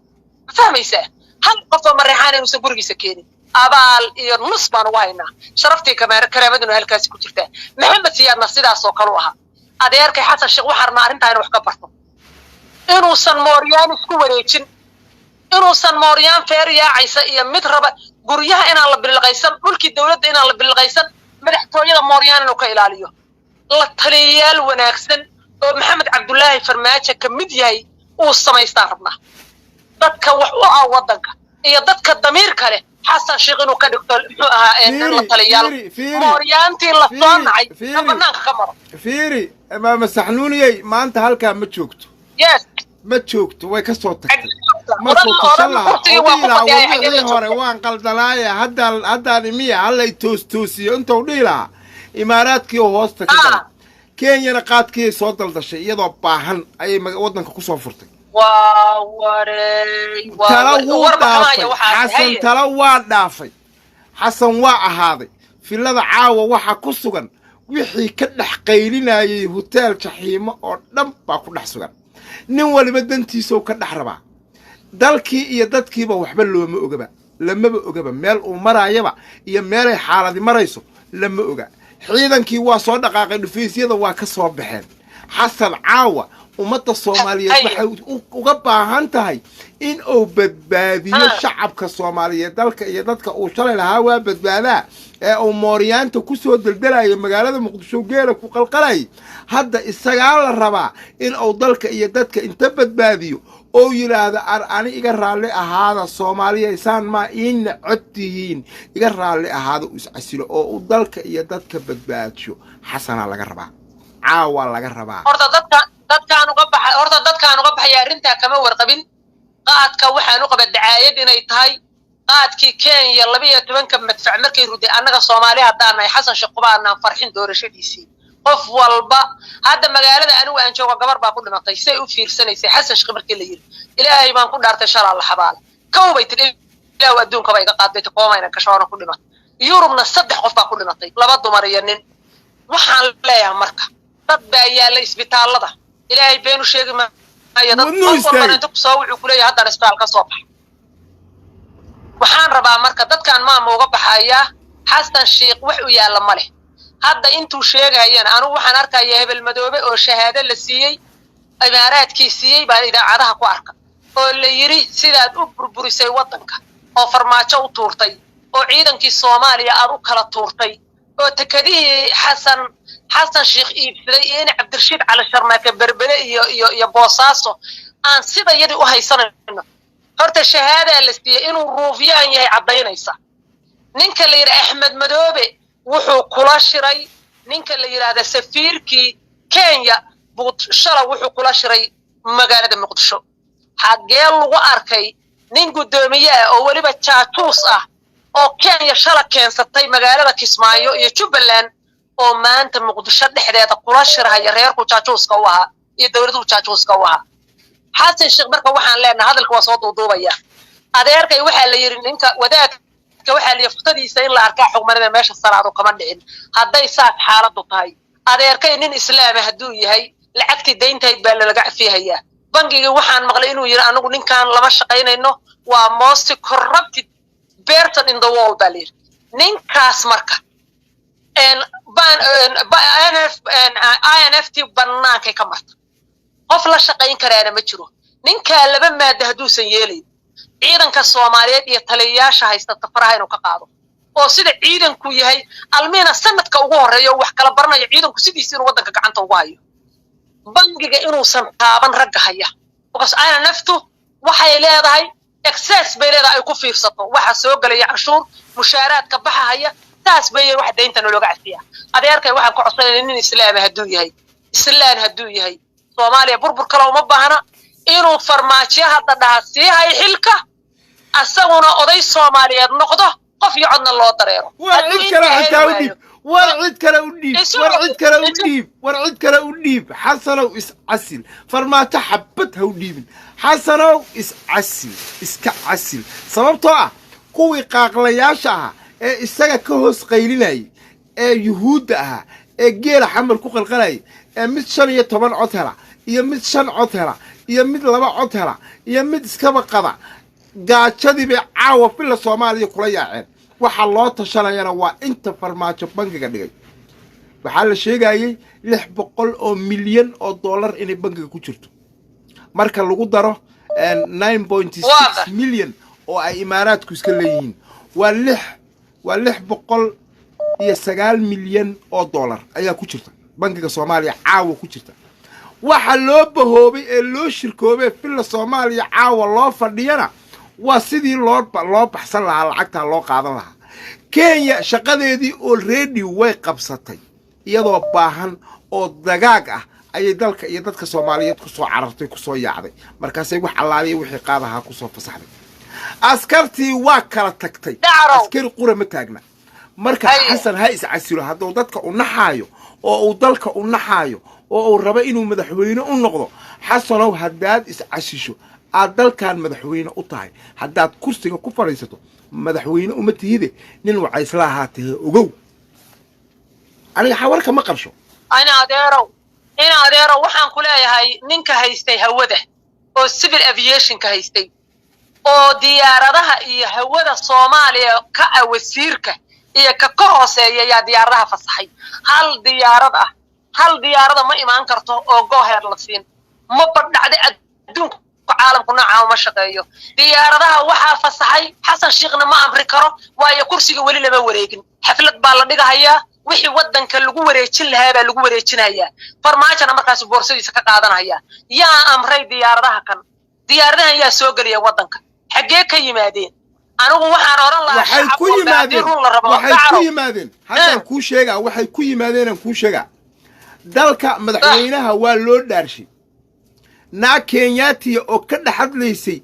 Ma fahmaysaa? Hal qof oo Mareexaan inuusan gurigiisa keenin abaal iyo nus baan ugu haynaa. Sharaftii karaamaduna halkaasi ku jirtaa. Maxamed Siyaadna sidaas oo kale u ahaa. Adeerkay Xasan Sheekh waxaan rabnaa arrintaa inuu wax ka barto, inuusan mooryaan isku wareejin, inuusan mooryaan feer yaacaysa iyo mid raba guryaha inaan la billiqaysan, dhulkii dawladda inaan la billiqaysan, madaxtooyada mooryaan inuu ka ilaaliyo. La taliyayaal wanaagsan oo Maxamed Cabdullaahi Farmaajo ka mid yahay uu samaystaan rabnaa, dadka wax u ah waddanka iyo dadka damiirka leh Xasan Sheekh inuu ka dhigto muxuu ahaa la taliyaal, mooryaantii la soo nacay ka banaanka ka maro. Fiiri, Maama Saxnuuniyey, maanta halkaa ma joogto. Yes. Ma joogto, way ka soo tagtay. Markuu tashan lahaa oo dhihi lahaa wixii hore waan qaldanaaye, haddaan haddaan imiya hallay toostoosiyo intuu dhihi lahaa, Imaaraadkii oo hoosta ka galay, Kenyana qaadkiiyay soo daldashay iyadoo baahan ayay waddanka kusoo furtay. Tala wuu dhaafay Xasan, tala waa dhaafay Xasan, waa ahaaday filada caawa waxa ku sugan. Wixii ka dhex qaylinayay hoteel Jaxiimo oo dhan baa ku dhex sugan. Nin waliba dantiisou ka dhex rabaa. Dalkii iyo dadkiiba waxba looma ogaba, lamaba ogaba meel uu maraayaba iyo meelay xaaladi marayso lama oga. Ciidankii waa soo dhaqaaqay, dhufaysyada waa ka soo baxeen. Xasan caawa ummadda Soomaaliyeed waxay uga baahan tahay in uu badbaadiyo shacabka Soomaaliyeed, dalka iyo dadka uu shalay lahaa waa badbaadaa ee uu mooryaanta ku soo deldelayo magaalada Muqdisho, geela ku qalqalayay. Hadda isagaa la rabaa in uu dalka iyo dadka inta badbaadiyo oo yidhaahdo, "Ar ani iga raalli ahaada Soomaaliya, isaan maa ii necab tihiin, iga raalli ahaada." Uu iscasilo oo uu dalka iyo dadka badbaadiyo Xasanaa laga rabaa, caawa laga rabaa. Horta dadka dadkaan uga baxa, horta dadkaan uga baxaya arrintaa kama warqabin. Qaadka waxaan u qaba dacaayad inay tahay. Qaadkii Kenya 12-ka madfac markay ruday, annaga Soomaali haddaan nahay, Xasan Sheekh Quba aanaan farxin doorashadiisii. Qof walba hadda magaalada anigu aan joogo gabar baa ku dhimatay say u fiirsanaysay Xasan Sheekh markii la yidhi. Ilaahay baan ku dhaartay, shalaa la xabaala kow bay tidhi, Ilaahu adduunkaba iga qaadbay, koomayna gashoona ku dhimatay. Yurubna saddex qof baa ku dhimatay, laba dumar iyo nin. Waxaan leeyahay marka dad baa yaalla isbitaallada, Ilaahay beenu sheegi maayo, dad Wadnuhu qof walbana istaagay. Inta kusoo wuxuu kuleeyahay haddaan isbitaal ka soo baxay. Waxaan rabaa marka dadkaan maama uga baxayaa, Xasan Sheikh wax u yaalla ma leh. Hadda intuu sheegayana anigu waxaan arkayaa hebel madoobe oo shahaado la siiyey, Imaaraadkii siiyey baan idaacadaha ku arka, oo la yidhi sidaad u burburisay waddanka oo Farmaajo u tuurtay oo ciidankii Soomaaliya aad u kala tuurtay oo tekadihii Xasan Sheikh iibsaday iyo in Cabdirashiid Cali Sharmaake Berbere iyo Boosaaso aan sida yadii u haysanayno. Horta shahaadaa la siiyey inuu ruufyaan yahay caddaynaysa. Ninka la yidhi Axmed Madoobe wuxuu kula shiray ninka la yidhaahda safiirkii Kenya buu shala wuxuu kula shiray magaalada Muqdisho. Xaggee lagu arkay nin guddoomiye ah oo weliba jaajuus ah oo Kenya shala keensatay magaalada Kismaayo iyo Jubbaland oo maanta Muqdisho dhexdeeda kula shirhaya reerku jaajuuska u ahaa iyo dowladuhu jaajuuska u ahaa? Xasan Sheekh marka waxaan leenahay, hadalka waa soo duuduubaya, adeerkay waxaa la yidhi ninka wadaadka waxaa la yidhi fuftadiisa in la arkaa xugmanida meesha salaadu kama dhicin. Hadday saas xaaladdu tahay, adeerkay nin islaama hadduu yahay, lacagtii dayntahayd baa lalaga cafihayaa. Bangigii waxaan maqlay inuu yidhi anigu ninkan lama shaqaynayno, waa most corrupted person in the world baa la yidhi ninkaas. Marka IMF t bannaankay ka marta, qof la shaqayn karaana ma jiro. Ninkaa laba maada hadduusan yeelayn, ciidanka Soomaaliyeed iyo taliyayaasha haysta faraha inuu ka qaado oo sida ciidanku yahay almiina sanadka ugu horreeya oo wax kala baranayo ciidanku sidiisa inuu waddanka gacanta ugu hayo, bangiga inuusan taaban ragga haya, because IMF-tu waxay leedahay access bay leedahay ay ku fiirsato waxa soo gelaya, canshuur, mushaaraadka baxahaya. Saas bay wax dayntana looga cafiya. Adeerkay waxaan ka codsanayna, nin islaama hadduu yahay, islaan hadduu yahay, Soomaaliya burbur kale uma baahna, inuu Farmaajo hadda dhaha sii hay xilka, asaguna oday Soomaaliyeed noqdo, qof iyo codna loo dareero. War cid kale xitaa u dhiib, war cid kale u dhiib, war cid kale u dhiib, war cid kale u dhiib. Xasanow, iscasil. Farmaajo xabad ha u dhiibin. Xasanow, iscasil, iska casil, sababtoo ah kuwii qaaqlayaasha ahaa ee isaga ka hoos qaylinayay ee Yuhuudda ahaa ee geela Xamar ku qalqalayay ee mid 15 cod hela iyo mid shan cod hela iyo mid laba cod hela iyo mid iskaba qada, gaajadii bay caawa Villa Soomaaliya kula yaaceen. Waxaa loo tashanayana waa inta Farmaajo bangiga dhigay. Waxaa la sheegayey 600 oo milyan oo dollar inay bangiga ku jirto, marka lagu daro 9.6 milyan oo ay Imaaraadku iska leeyihiin, waa 609 milyan oo dollar ayaa ku jirta bangiga Soomaaliya caawa ku jirta. Waxa loo bahoobay ee loo shirkoobay Villa Soomaaliya caawa loo fadhiyana waa sidii loo baxsan lahaa, lacagtaa loo qaadan lahaa. Kenya shaqadeedii already way qabsatay, iyadoo baahan oo dagaag ah ayay dalka iyo dadka Soomaaliyeed kusoo carartay, kusoo yaacday. Markaasay wax allaaliya wixii qaadahaa kusoo fasaxday. Askartii waa kala tagtay, askari qura ma taagna. Marka Xasan ha iscasilo hadduu dadka u naxaayo oo uu dalka u naxaayo oo uu rabo inuu madaxweyne u noqdo. Xasanow, haddaad iscasisho aad dalkan madaxweyne u tahay, haddaad kursiga ku fadhiisato madaxweyne uma tihide, nin wacaysla ahaa tahe, ogow. Aniga xawarka ma qarsho. Ina adeerow, ina adeerow, waxaan ku leeyahay ninka haystay hawada oo civil aviationka haystay oo diyaaradaha iyo hawada Soomaaliya ka ah wasiirka iyo ka hooseeya yaa diyaaradaha fasaxay. Hal diyaarad ah, hal diyaarada ma imaan karto oo go ahead la siin. Ma badhacda adduunka, caalamku noocaa uma shaqeeyo. Diyaaradaha waxaa fasaxay Xasan Shiikhna ma amri karo, waayo kursiga weli lama wareegin. Xaflad baa la dhigahayaa, wixii waddanka lagu wareejin lahaa baa lagu wareejinayaa. Farmaajona markaas boorsadiisa ka qaadanaya. Yaa amray diyaaradaha kan? Diyaaradahan yaa soo gelaya waddanka? Xaggee ka yimaadeen? Anigu waxaan odhan lahaa waxay shacab ku walba haddii yimaadeen run la rabo waxay ku dacarow yimaadeen, haddaan kuu sheegaa, waxay ku yimaadeenaan kuu sheegaa. Dalka madaxweynaha waa loo dhaarshay. Naag Kenyaatiya oo ka dhex hadlaysay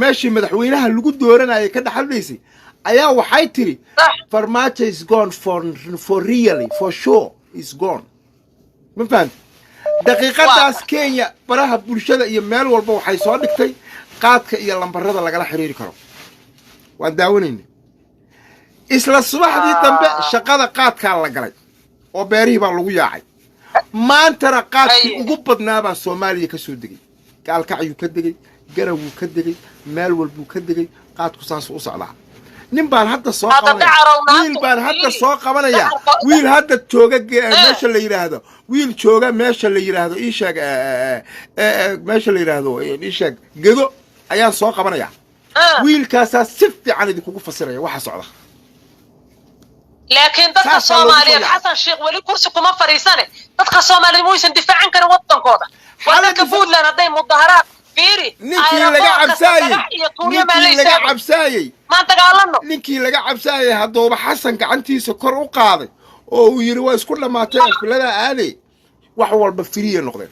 meeshii madaxweynaha lagu dooranayay ka dhex hadlaysay ayaa waxay tiri, "Farmaajo is gone for really, for sure is gone." Ma fahamti? Daqiiqadaas Kenya baraha bulshada iyo meel walba waxay soo dhigtay qaadka iyo lambarada lagala xiriiri karo. Waan daawanayna. Isla subaxdii dambe shaqada qaadkaa la galay oo beerihii baa lagu yaacay. Maantana qaadkii ugu badnaabaa Soomaaliya ka soo degay. Gaalkacyuu ka degay, Garawuu ka degay, meel walbuu ka degay. Qaadku saasuu u socdaa. Nin baan hadda soo Hadda qabanaya, dacarow wiil naagtu baan hadda fiiri. soo qabanaya, Dacarka wiil hadda jooga meesha la yidhaahdo, wiil jooga meesha la yidhaahdo, ii sheeg, meesha la yidhaahdo, ii sheeg, Gedo ayaan soo qabanaya. Wiilkaasaa si fiican idinkugu fasiraya waxa socda. Laakiin dadka Saasaa loogu soo Soomaaliyeed, yaacay. Xasan Sheekh weli kursi kuma fadhiisane, dadka Soomaaliyeed muysan difaacan karin waddankooda? Xala Waddanka Puntland hadday mudaharaad, fiiri, ninkii laga aeroboort kasta cabsaayey, dhagax iyo tuuryo maa la ninkii laga istaagay. cabsaayey, Maan dagaalano? ninkii laga cabsaayey haddooba Xasan gacantiisa kor u qaaday oo uu yidhi waa isku dhammaatay, afiladaa aaday, wax walba free ay noqdeen.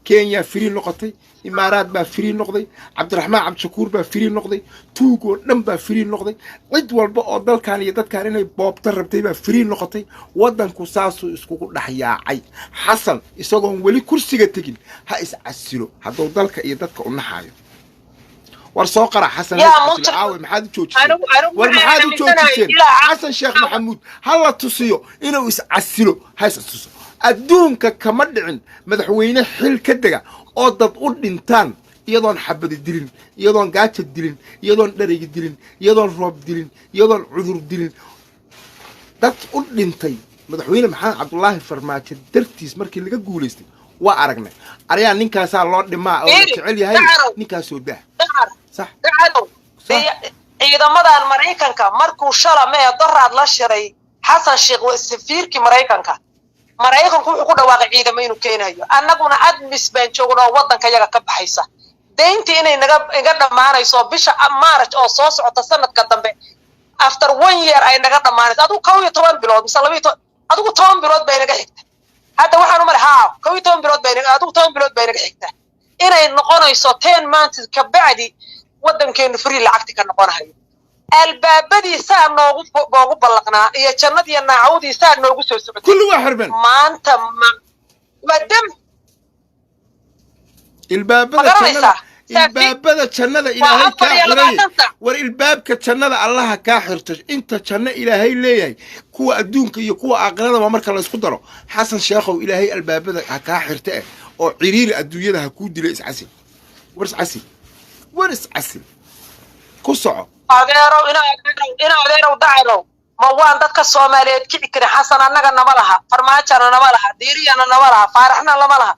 Kenya free noqotay, Imaaraad baa free noqday, Cabdiraxmaan Cabdishakuur baa free noqday, tuug oo dhan baa free noqday, cid walba oo dalkan iyo dadkan inay boobta rabtay baa free noqotay. Waddanku saasuu iskugu dhex yaacay. Xasan isagoon weli kursiga tegin ha is casilo hadduu dalka iyo dadka u naxaayo. War soo qara Xasan ha Yaa iscasilo. Muuse, Aawe, maxaad u joojiseen? Anigu War waxaan maxaad u aaminsanahay joojiseen? ilaa Xasan Sheekh Maxamuud ha la tusiyo inuu iscasilo, ha iscasilo. Adduunka kama dhicin madaxweyne xil ka dega oo dad u dhintaan iyadoon xabadi dilin, iyadoon gaaja dilin, iyadoon dharegi dilin, iyadoon roob dilin, iyadoon cudur dilin, dad u dhintay madaxweyne Maxamed Cabdulaahi Farmaajo dartiis markii laga guulaystay waa aragnay. Aryaa, ninkaasaa loo dhimaa oo la Fiiri, jecel yahay. Dacarow. Ninkaasoo dah. Dacar. Sax. Dacarow. Sax. Ciidamadan Maraykanka markuu shala mee daraad la shiray Xasan Sheekh safiirkii Maraykanka, Maraykanku wuxuu ku dhawaaqay ciidamo inuu keenayo. Annaguna ATMIS baan joognaa oo waddanka yaga ka baxaysa. Deyntii inay naga iga dhammaanayso bisha March oo soo socota sanadka dambe, after one year ay naga dhammaanayso. Adigu 11 bilood mise 12, adigu 10 bilood bay naga xigta. Hadda waxaan u malay haa, 11 bilood bay naga, adigu 10 bilood bay naga xigta, inay noqonayso 10 months ka bacdi waddankeenu free lacagti ka noqonayo. Albaabadii saa noogu ballaqnaa iyo jannadiiyo naacawdii saa noogu soo socotay Kulli waa xirmeen. Maanta ma waa dam. Ilbaabada Ma garanaysaa? jannada, ilbaabada jannada Ilaahay afar kaa iyo xiray. labaatan saac. War ilbaabka jannada Allaha kaa xirto. Inta janno Ilaahay leeyahay, kuwa adduunka iyo kuwa aakiradaba marka laysku daro, Xasan Sheekhow, Ilaahay albaabada ha kaa xirta eh oo ciriiri adduunyada ha kuu dilo. Iscasil, war iscasil, war iscasil, ku soco. Adeerow, ina adeerow, ina adeerow, dacarow, ma waan dadka Soomaaliyeed kici karin? Xasan annaga nama laha, Farmaajana nama laha, Diiriyana nama laha, Faaraxna lama laha.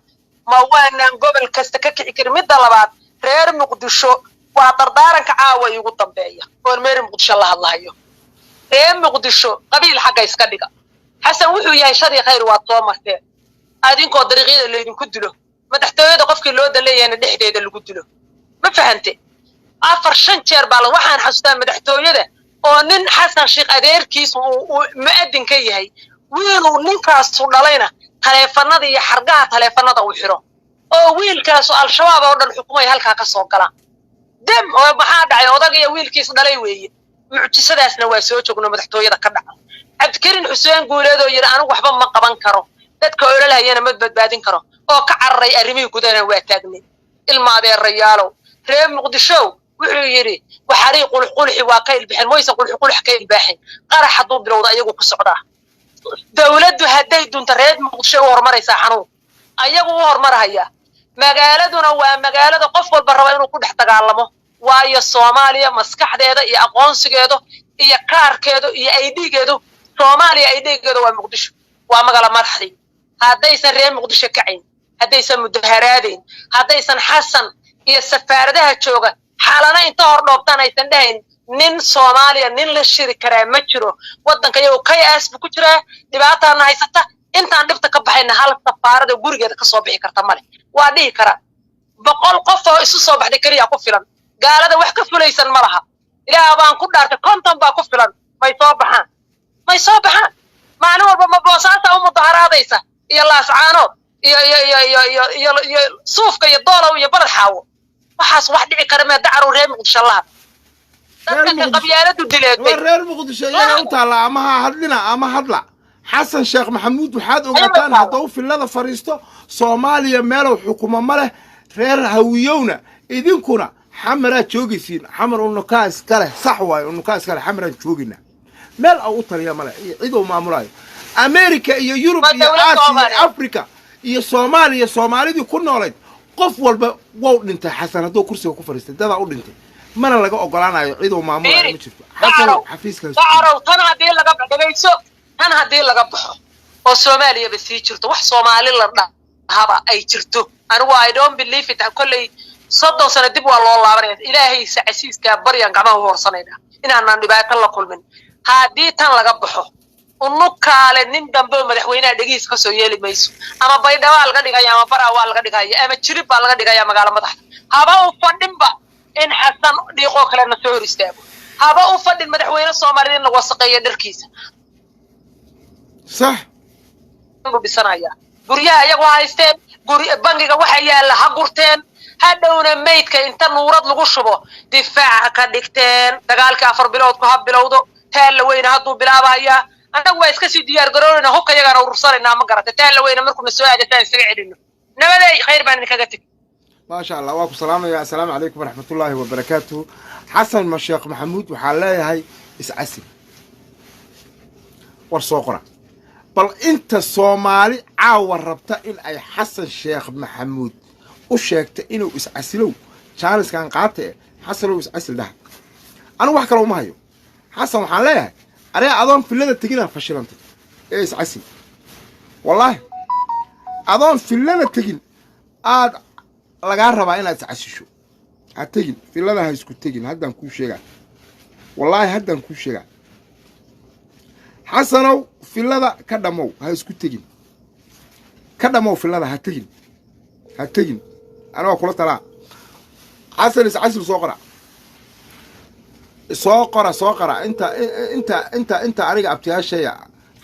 Ma waanaan gobol kasta ka kici karin? Midda labaad, reer Muqdisho waa dardaaranka caawa iigu dambeeya oon reer Muqdisho la hadlahayo. Reer Muqdisho, qabiil xagga iska dhiga. Xasan wuxuu yahay shar iyo khayr waad soo marteen, adinkoo dariiqyada laydinku dilo, madaxtooyada qofkii loo daleeyahayna dhexdeeda lagu dilo. Ma fahante? Afar shan jeer baa waxaan xasuustaa madaxtooyada oo nin Xasan Sheekh adeerkiis uu mu'adin ka yahay, wiiluu ninkaasu dhalayna taleefanada iyo xargaha taleefanada uu xiro, oo wiilkaasu Al-Shabaab oo dhan xukumay halkaa ka soo galaan. Dem oo maxaa dhacay? Odag iyo wiilkiis dhalay weeye. Mucjisadaasna waa soo joogno madaxtooyada ka dhaca. Cabdikariin Xuseen Guuleed oo yidhi anigu waxba ma qaban karo, dadka ololahayana ma badbaadin karo, oo ka cararay arrimihii gudahana waa taagnay. Ilma adeerayaalow, reer Muqdishow, wuxuu yidhi waxarii qulux quluxi waa ka ilbixeen. Moysan qulux qulux ka ilbaaxin. Qarax hadduu bilowda ayagu ku socdaa. Dowladdu hadday dunto, reer Muqdisho u horumaraysaa, xanuun ayagu u horumarhaya. Magaaladuna waa magaalada qof walba raba inuu ku dhex dagaalamo, waayo Soomaaliya maskaxdeeda iyo aqoonsigeedu iyo kaarkeedu iyo ID-geedu, Soomaaliya ID-geedu waa Muqdisho, waa magaala madaxdii. Haddaysan reer Muqdisho kacayn, haddaysan mudaharaadayn, haddaysan Xasan iyo safaaradaha jooga Xalana inta hor dhoobtaan aysan dhahayn nin Soomaaliya nin la shiri karaa ma jiro, waddanka iyago kayas buu ku jiraa, dhibaataana haysata, intaan dhibta ka baxayna hal safaarada gurigeeda kasoo bixi karta male. Waa dhihi karaa 100 qof oo isu soo baxday keliya ku filan. Gaalada wax ka fulaysan ma laha. Ilaah baan ku dhaartay, 50 baa ku filan. May soo baxaan? May soo baxaan? Maalin walba ma Boosaasa u mudaharaadaysa iyo Laascaanood iyo Suufka iyo Doolow iyo Balad Xaawo? Waxaas wax dhici kara mee? Dacarow, reer Muqdisho laha, dadka ka qabyaaladu dileetay. Waa reer Muqdisho iyaga u taalla, ama ha hadlina ama hadla. Xasan Sheekh Maxamuud, waxaad ogaataan haddau fillada fadhiisto, Soomaaliya meelow xukumo ma leh. Reer Hawiyowna, idinkuna Xamaraad joogaysiin. Xamar unukaa iska leh, sax waayo, unukaa iska leh. Xamaraan joogaynaa, meel au u taliya ma leh iyo cid uu maamulayo. America iyo Yurub Waa iyo dowlad Aasiya iyo Soomaaliyeed. Africa iyo Soomaaliya, Soomaalidii ku noolayd qof walba wow dhintay. Xasan hadduu kursiga ku fadhiistay, dadaa u dhintay, mana laga ogolaanayo. Cid uu maamulayo Fiiri, ma jirto. Xasanow, Dacarow, xafiiska. Dacarow, tan haddii laga dhagayso, tan haddii laga baxo oo Soomaaliyaba sii jirto, wax Soomaali la dhahaba ay jirto, anigu I don't believe it. Kolley 30 sano dib waa loo laabanaya. Ilaahay sacasiiskaa baryan, gacmaha u horsanayna inaanan dhibaato la kulmin. Haddii tan laga baxo, unukaale nin dambe oo madaxweynaha dhegihiis kasoo yeeli mayso. Ama Baydhabaa laga dhigaya, ama Baraa waa laga dhigaya, ama Jirib baa laga dhigaya magaalo madaxda. Haba u fadhinba in Xasan Dhiiqoo kalena soo hor istaago. Haba u fadhin madaxweyne Soomaaliyeed in la wasaqeeyo dharkiisa. Buu dhisanaya guryaha iyagu haysteen, guri bangiga waxa yaalla ha gurteen. Hadhowna maydka inta nuurad lagu shubo difaaca ka dhigteen. Dagaalkii 4 biloodku ha bilowdo. Taalla weyne hadduu bilaabahayaa, annagu waa iska sii diyaar garoonayna, hubka iyagaana urursanaynaa. Ma garatay? Taalla weyne markuuna soo aadataan isaga celino. Nabaday, khayr baan idinkaga tegi. Maasha Allah, waa ku salaamaya. Assalaamu calaykum waraxmatullaahi wabarakaatuhu. Xasan ma Sheekh Maxamuud waxaa leeyahay iscasil. War soo qora bal inta Soomaali caawa rabta in ay Xasan Sheekh Maxamuud u sheegta inuu iscasilow. Jaaniskan qaata e, Xasanow, iscasil dhaha. Anigu wax kale uma hayo. Xasan waxaan leeyahay, aniga adoon fillada teginaa fashilantay ee iscasil. Wallaahi, adoon fillada tegin aad lagaa rabaa inaad iscasisho. Ha tegin fillada, ha isku tegin. Haddaan kuu sheegaa, wallaahi haddaan kuu sheegaa. Xasanow, fillada ka dhammow, ha isku tegin. Ka dhammow fillada, ha tegin, ha tegin. Anigoo kula talaa, Xasan iscasil. Soo qora, soo qora, soo qora. Inta aniga abtiyaashaya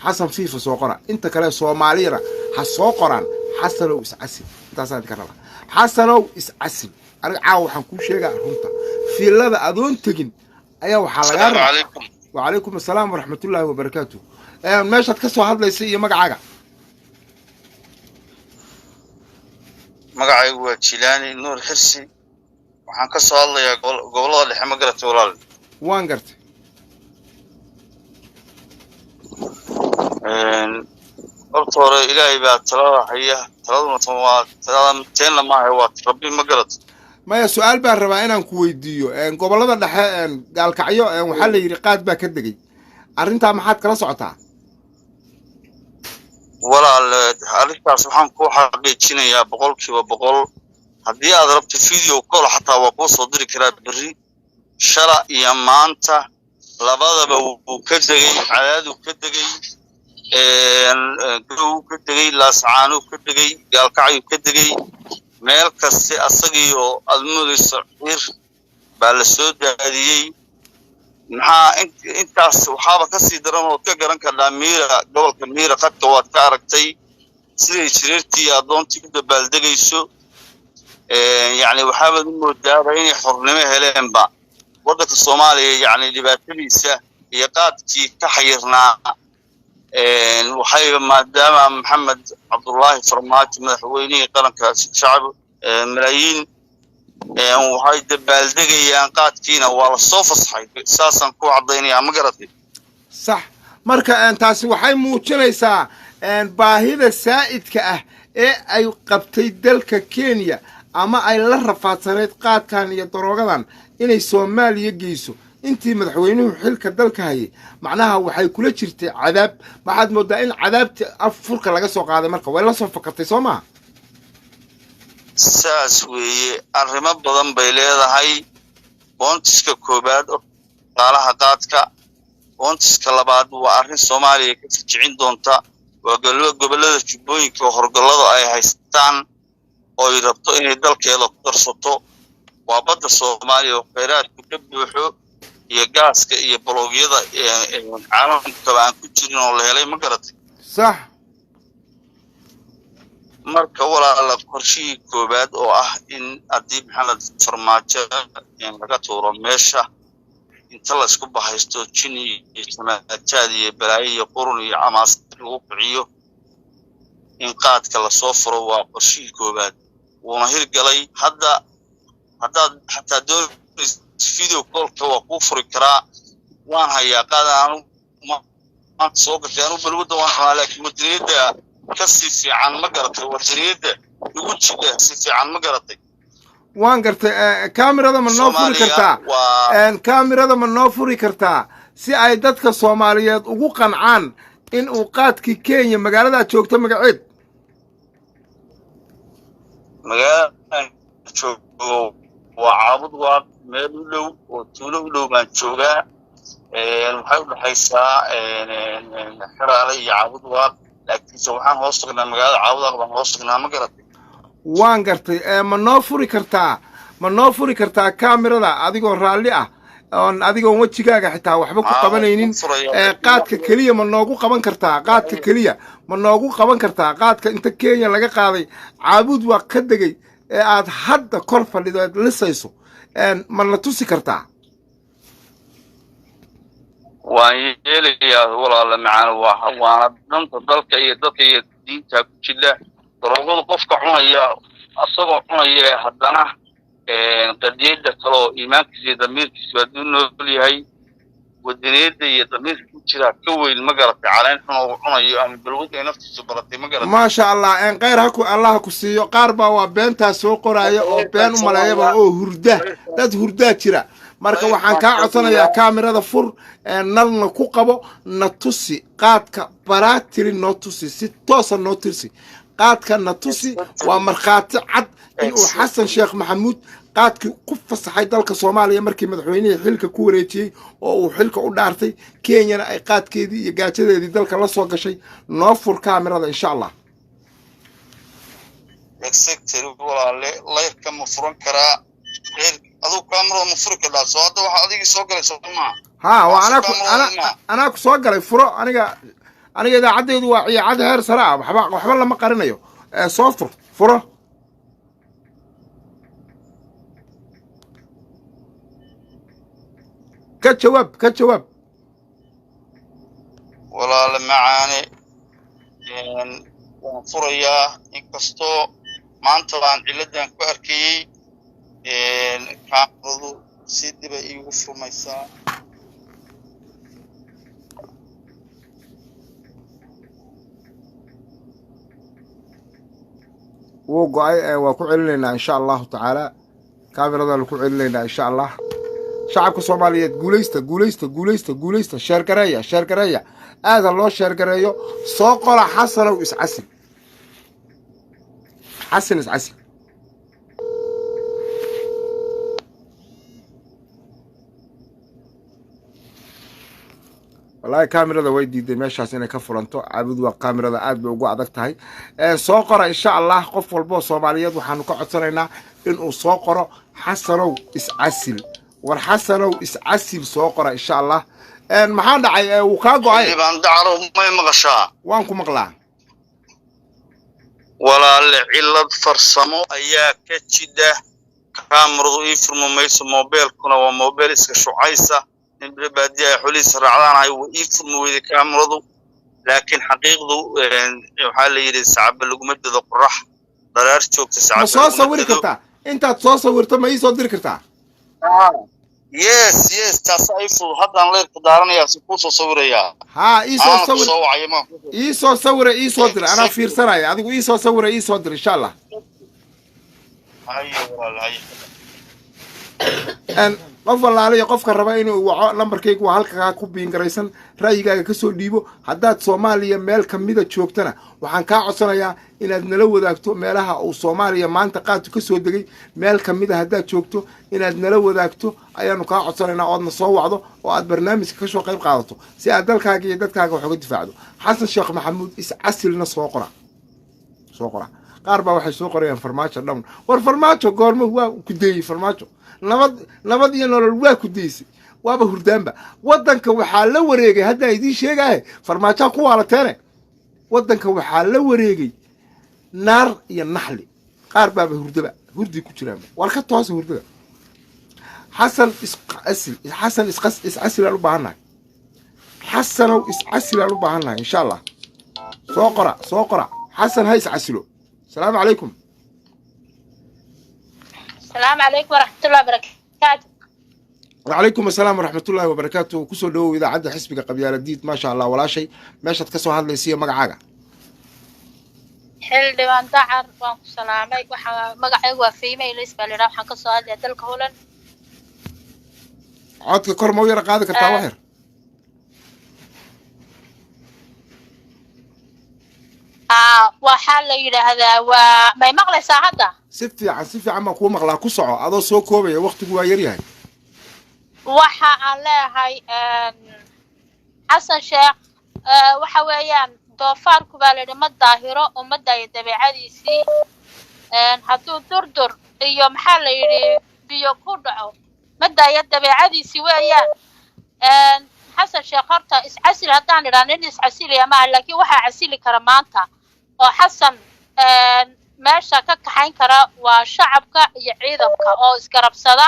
Xasan Fiifa soo qora. Inta kale Soomaaliyana ha soo qoraan. Xasanow, iscasil. Intaasaan idinka rabaa. Xasanow, iscasil. Aniga caawa waxaan kuu sheegaa runta. Filada adoon tegin ayaa waxaa lagaa Asalaamu rabaa. calaykum. Wacalaykum assalaam waraxmatullaahi wabarakaatu. Meeshaad ka soo hadlaysa iyo magacaaga? Magacaygu waa Jilaani Nuur Xirsi. Waxaan ka soo hadlayaa gobollada dhexe. Ma garatay, walaal? Waan gartay. Horta hore Ilaahay baa talada haya. Taladuna tan waa talada teenna maaha, waa Rabbi. Ma garatay? Maya, su-aal baan rabaa inaan ku weydiiyo. Gobollada dhexe, Gaalkacyo, waxaa la yidhi qaad baa ka degay. Arrintaa maxaad kala socotaa? Walaal, arrintaas waxaan kuu xaqiijinayaa 100%. Haddii aad rabto video call xataa waa kuu soo diri karaa berri. Shala iyo maanta labadaba wuu ka degay. Cadaaduu ka degay, Garow ka degay, Laascaanuu ka degay, Gaalkacyuu ka degay, meel kaste asagiioo aad moodayso ciir baa la soo daadiyey. Maxaa intaas waxaaba ka sii daran ood ka garan karnaa Miira, gobolka Miira, qadka waad ka aragtay siday jireertii iyo addoontii u dabaaldegayso. Yacni waxaabaad u moodaaba inay xornimo heleenba waddanka Soomaaliya. Yacni dhibaatadiisa iyo qaadkii ka xayirnaa waxayba maadaama Maxamed Cabdullaahi Farmaajo madaxweynihii qaranka shacab malaayiin waxay dabaaldegayaan. Qaadkiina waa la soo fasaxay, saasaan ku caddaynayaa. Ma garatay? Sax. Marka taasi waxay muujinaysaa baahida saa'idka ah ee ay qabtay dalka Kenya ama ay la rafaadsanayd qaadkan iyo daroogadan inay Soomaaliya geyso intii madaxweynuhu xilka dalka hayay. Macnaha waxay kula jirtay cadaab. Waxaad moodaa in cadaabtii afurka laga soo qaaday, marka way la soo fakatay, soo maha? Saas weeye, arrimo badan bay leedahay. Boontiska koowaad oo dhaqaalaha qaadka, boontiska labaad waa arrin Soomaaliya ka fijicin doonta, waa gobollada Jubbooyinka oo horgollada ay haystaan oo ay rabto inay dalkeeda ku darsato, waa badda Soomaaliya oo khayraadku ka buuxo iyo gaaska iyo baloogyada caalamkaba aan ku jirin oo la helay, ma garatay? Sax. Marka walaala, qorshihii koowaad oo ah in haddii Maxamed Farmaajo laga tuuro meesha, inta la isku bahaysto jin iyo jamaajaad iyo balaayo iyo qurun iyo camaas lagu kiciyo in qaadka lasoo furo, waa qorshihii koowaad, wuuna hirgalay. Hadda haddaad xataa doonayso video callka waa kuu furi karaa, waan hayaa qaad aanu maanta soo gashay. Anu balwadda waan cunaa, laakiin wadaniyadda ka sii fiican, ma garatay? Wadaniyadda igu jidha si fiican, ma garatay? Waan gartay. Kamerada ma noo furi Soomaaliya kartaa? Waa Kamerada ma noo furi kartaa si ay dadka Soomaaliyeed ugu qancaan in uu qaadkii Kenya magaaladaad joogto magaceed? Magaaladan joogo waa Caabud Waaq, meel u dhow oo tuulo u dhow baan joogaa. Waxay u dhexaysaa Xeraale iyo Caabud Waaq, laakiinse waxaan hoos tagnaa magaalada Caabud Waaq baan hoos tagnaa, ma garatay? Waan gartay. Ma noo furi kartaa, ma noo furi kartaa kamerada adigoo raalli ah oon adigoon wejigaaga xitaa waxba ku Haa, waan qabanaynin? kuu furaya. Qaadka keliya ma noogu qaban kartaa? Qaadka keliya ma noogu qaban kartaa? Qaadka inta Kenya laga qaaday, Caabuud waa ka degay ee aad hadda kor fadhido eed lisayso, ma na tusi kartaa? Waan yeelayaa walaala macaan, waa waana danta dalka iyo dadka iyo diinta ku jidha. Daroogadu qofka cunaya asagoo cunaya haddana qadiyadda kale oo iimaankiisa iyo damiirkiisa hadduu nool yahay, wadaniyadda iyo damiirka ku jira ka weyn, ma garatay? Caleen xun oo uu cunayo ama balwad ay naftiisu baratay, ma garatay? Maasha Allah. Khayr haku Allah ha ku siiyo. Qaar baa waa beentaa soo qoraaya oo been u maleeyaba oo hurda, dad hurdaa jira. Marka waxaan kaa codsanayaa kaamirada fur, nalna ku qabo, na tusi qaadka baraatiri, noo tusi si toosa, noo tusi qaadka, na tusi. Waa markhaati cad in uu Xasan Sheekh Maxamuud qaadkii ku fasaxay dalka Soomaaliya markii madaxweynihii xilka ku wareejiyey oo uu xilka u dhaartay, Kenyana ay qaadkeedii iyo gaajadeedii dalka la soo gashay. Noo fur kaamirada insha Allah. Exactly walaale, layrka ma furan karaa? Leyr adigu kaamirada ma furi kardhaa? Soo hadda waxa adigii soo galay, soo maa? Haa, waa Waa anaa ku kaamirada ana ma anaa ku soo galay. Furo. Aniga idaacaddaydu waa idaacad heer sare ah, waxba lama qarinayo. Soo fur, furo. Ka jawaab, ka jawaab. Walaale macaane, waan furayaa, inkastoo maanta baan ciladan ku arkayey. Kaamiradu si dhibay iigu furmaysaa. Wuu go'ay. Waa ku celinaynaa insha Allahu tacaala, kaamiradaanu ku celinaynaa insha Allah. Shacabka Soomaaliyeed, guulaysta, guulaysta, guulaysta, guulaysta. Share gareeya, share gareeya, aada loo share gareeyo. Soo qola "Xasanow iscasil, Xasan iscasil". Wallaahi kaamirada way diiday meeshaas inay ka furanto. Caabud waa kaamirada aad bay ugu adag tahay. Soo qora insha Allah. Qof walboo Soomaaliyeed waxaanu ka codsanaynaa inuu soo qoro "Xasanow iscasil". War "Xasanow iscasil" soo qora insha Allah. Maxaa dhacay? Wuu kaa go'ay. Xildhibaan Dacrow, may maqashaa? Waan ku maqlaa. Walaale, cilad farsamo ayaa ka jidha, kaamiradu ii furma mayso. Moobeelkuna waa moobeel iska shucaysa, nin baadiya ay xolihiisa raacdaanahay. Waa ii furmi weyday kaamiradu, laakiin xaqiiqdu waxaa la yidhi sacaba laguma dado qorax dharaar joogta. Ma Sacaba soo laguma sawiri dado. kartaa? Intaad soo sawirto ma ii soo diri kartaa? Ah. Yes, yes, taas ay fudud. Haddaan leerka daaranayaa, si kuu soo sawirayaa. Haa, ii soo Aanan ku sawir. soo wacaya ma. Ii soo sawira, ii soo dir, anaa fiirsanaya. Adigu ii soo sawira, ii soo dir, insha Allah. Haye walaal, haye. Qof walaaliya, qofka raba inuu waco, lambarkaygu waa halkaa ku biingaraysan. Ra'yigaaga ka soo dhiibo. Haddaad Soomaaliya meel kamida joogtana, waxaan kaa codsanayaa inaad nala wadaagto meelaha uu Soomaaliya maanta qaadku ka soo degay. Meel kamida haddaad joogto, inaad nala wadaagto ayaanu kaa codsanaynaa, oodna soo wacdo oo aad barnaamijka kasoo qayb qaadato, si aad dalkaaga iyo dadkaaga wax uga difaacdo. Xasan Sheekh Maxamuud iscasilna soo qora, soo qora. Qaar baa waxay soo qorayaan "Farmaajo down". War Farmaajo goorma waa ku deeyey? Farmaajo nabad, nabad iyo nolol waa ku deysay, waaba hurdaanba. Waddanka waxaa la wareegay, haddaan idiin sheegaaye, Farmaajaa ku waalateene. Waddanka waxaa la wareegay naar iyo naxli. Qaar baaba hurdaba, hurdi ku jiraanba. War ka toosa hurdada. Xasan iscasil, Xasan isqas, iscasilaan u baahannahay. Xasanow iscasilaan u baahannahay, insha Allah. Soo qora, soo qora, Xasan ha iscasilo. Asalaamu calaykum. السلام عليكم ورحمة الله وبركاته. Wacalaykum asalaam waraxmatullaahi wabarakaatu. Kusoo dhawow idaacadda xisbiga Qabyaaladiid. Maasha Allah, walaashay, meeshaad ka soo hadlaysiiyo magacaaga? Xildhibaan Dacar, waan ku salaamay. Waxaa magacaygu waa Fayme Ilis baa la yidhaha. Waxaan kasoo hadlaya dalka Holland. Codka kor ma u yara qaadi kartaa wax yar? Aa, waxaa la yidhaahdaa, waa may maqlaysaa hadda? Si fiican, si fiican baan kuu maqlaa. Ku soco adoo soo koobaya, waqtigu waa yaryahay. Waxa aan leeyahay, Xasan Sheekh, waxa weeyaan doofaarku baa la yidhi ma daahiro ummadda iyo dabeecadiisii. Hadduu durdur iyo maxaa la yidhi biyo ku dhaco, ma daayo dabeecadiisii weeyaan. Xasan Sheekh horta iscasil haddaan idhaa, nin iscasilaya maaha, laakiin waxaa casili kara maanta oo Xasan meesha ka kaxayn kara waa shacabka iyo ciidanka oo isgarabsada,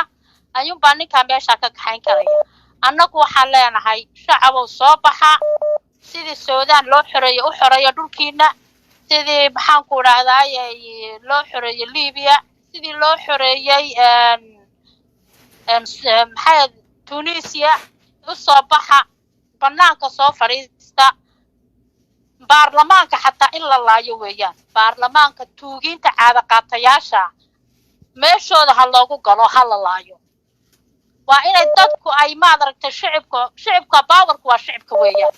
ayuunbaa ninkaa meesha ka kaxayn karaya. Annagu waxaan leenahay, shacabow, soo baxa. Sidii Suudaan loo xoreeyo, u xoreeyo dhulkiina. Sidii, maxaan ku idhahdaay, loo xoreeyey Libiya, sidii loo xoreeyey maxaa Tunisia, u soo baxa, banaanka soo fadhiista. Baarlamaanka xataa in la laayo weeyaan. Baarlamaanka tuugiinta caadaqaatayaasha meeshooda ha loogu galo, ha la laayo. Waa inay dadku ay, maad aragtay, shicibka, shicibka baawarku waa shicibka weeyaan.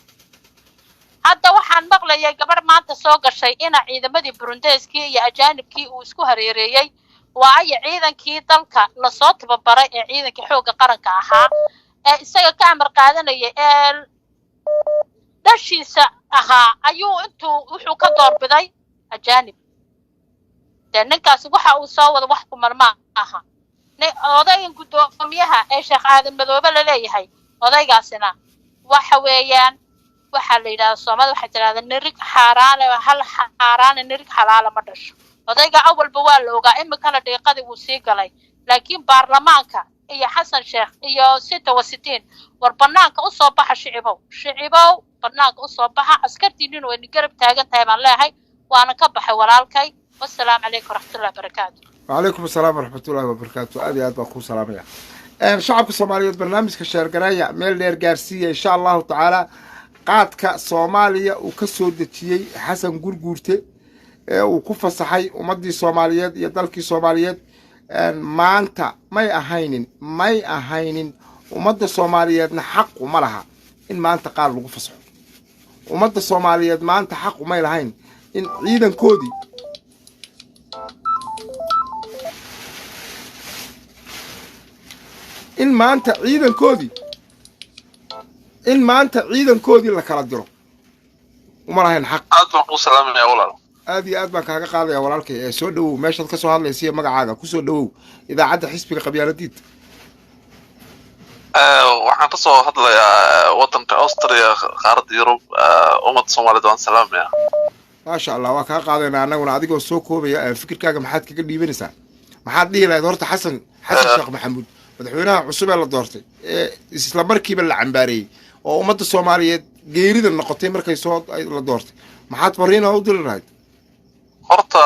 Hadda waxaan maqlayay gabarh maanta soo gashay ina ciidamadii Burundeyskii iyo ajaanibkii uu isku hareereeyey. Waayo, ciidankii dalka lasoo tababaray ee ciidankii xoogga qaranka ahaa ee isaga ka amar qaadanayay ee dhashiisa ahaa ayuu intuu wuxuu ka doorbiday ajaanib. Dee ninkaasi waxa uu soo wado wax kuman ma aha. Odaygan guddoomiyaha ee Sheekh Aadan Madoobe laleeyahay, odaygaasina waxa weeyaan, waxaa la yidhahdaa, Soomaalida waxay tidhahdaa, nirig xaaraane, hal xaaraane nirig xalaala ma dhasho. Odayga awalba waa la ogaa, iminkana dhiiqadii wuu sii galay. Laakiin baarlamaanka iyo Xasan Sheekh iyo sita wasitiin, war banaanka usoo baxa. Shicibow, shicibow, banaanka usoo baxa. Askartiinina wayna garab taagan tahay baan leeyahay. Waana ka baxay walaalkay. Wasalaamu calaykum waraxmatullahi wabarakaatu. Wacalaykum asalaam waraxmatullaahi wabarakaatu. Aad iyo aad baan kuu salaamaya. Shacabka Soomaaliyeed, barnaamijka share gareeya, meel dheer gaarsiiya, insha Allahu tacaala. Qaadka Soomaaliya uu ka soo dejiyey Xasan Gurguurte ee uu ku fasaxay ummaddii Soomaaliyeed iyo dalkii Soomaaliyeed maanta may ahaynin, may ahaynin. Ummadda Soomaaliyeedna xaq uma laha in maanta qaar lagu fasaxo. Ummadda Soomaaliyeed maanta xaq umay lahayn in ciidankoodii in maanta ciidankoodii in maanta ciidankoodii la kala diro, uma lahayn xaq. Aad baan kuu salaamaya, walaal. Aad iyo aad baan kaaga qaadaya, walaalkay. Ee soo dhowow, meeshaad ka soo hadlaysiiyo magacaaga. Kusoo dhowow idaacadda xisbiga Qabyaaladiid. Waxaan ka soo hadlayaa waddanka Austria, qaaradda Yurub. Ummadda Soomaalida waan salaamaya. Maasha Allah, waa kaa qaadaynaa annaguna. Adigoo soo koobaya, fikirkaaga maxaad kaga dhiibanaysaa? Maxaad dhihi lahayd horta Xasan Sheekh Maxamuud, madaxweynaha cusub ee la doortay ee isla markiiba la cambaareeyey oo ummadda Soomaaliyeed geerida noqotay markay soo la doortay, maxaad fariina u diri lahayd? Horta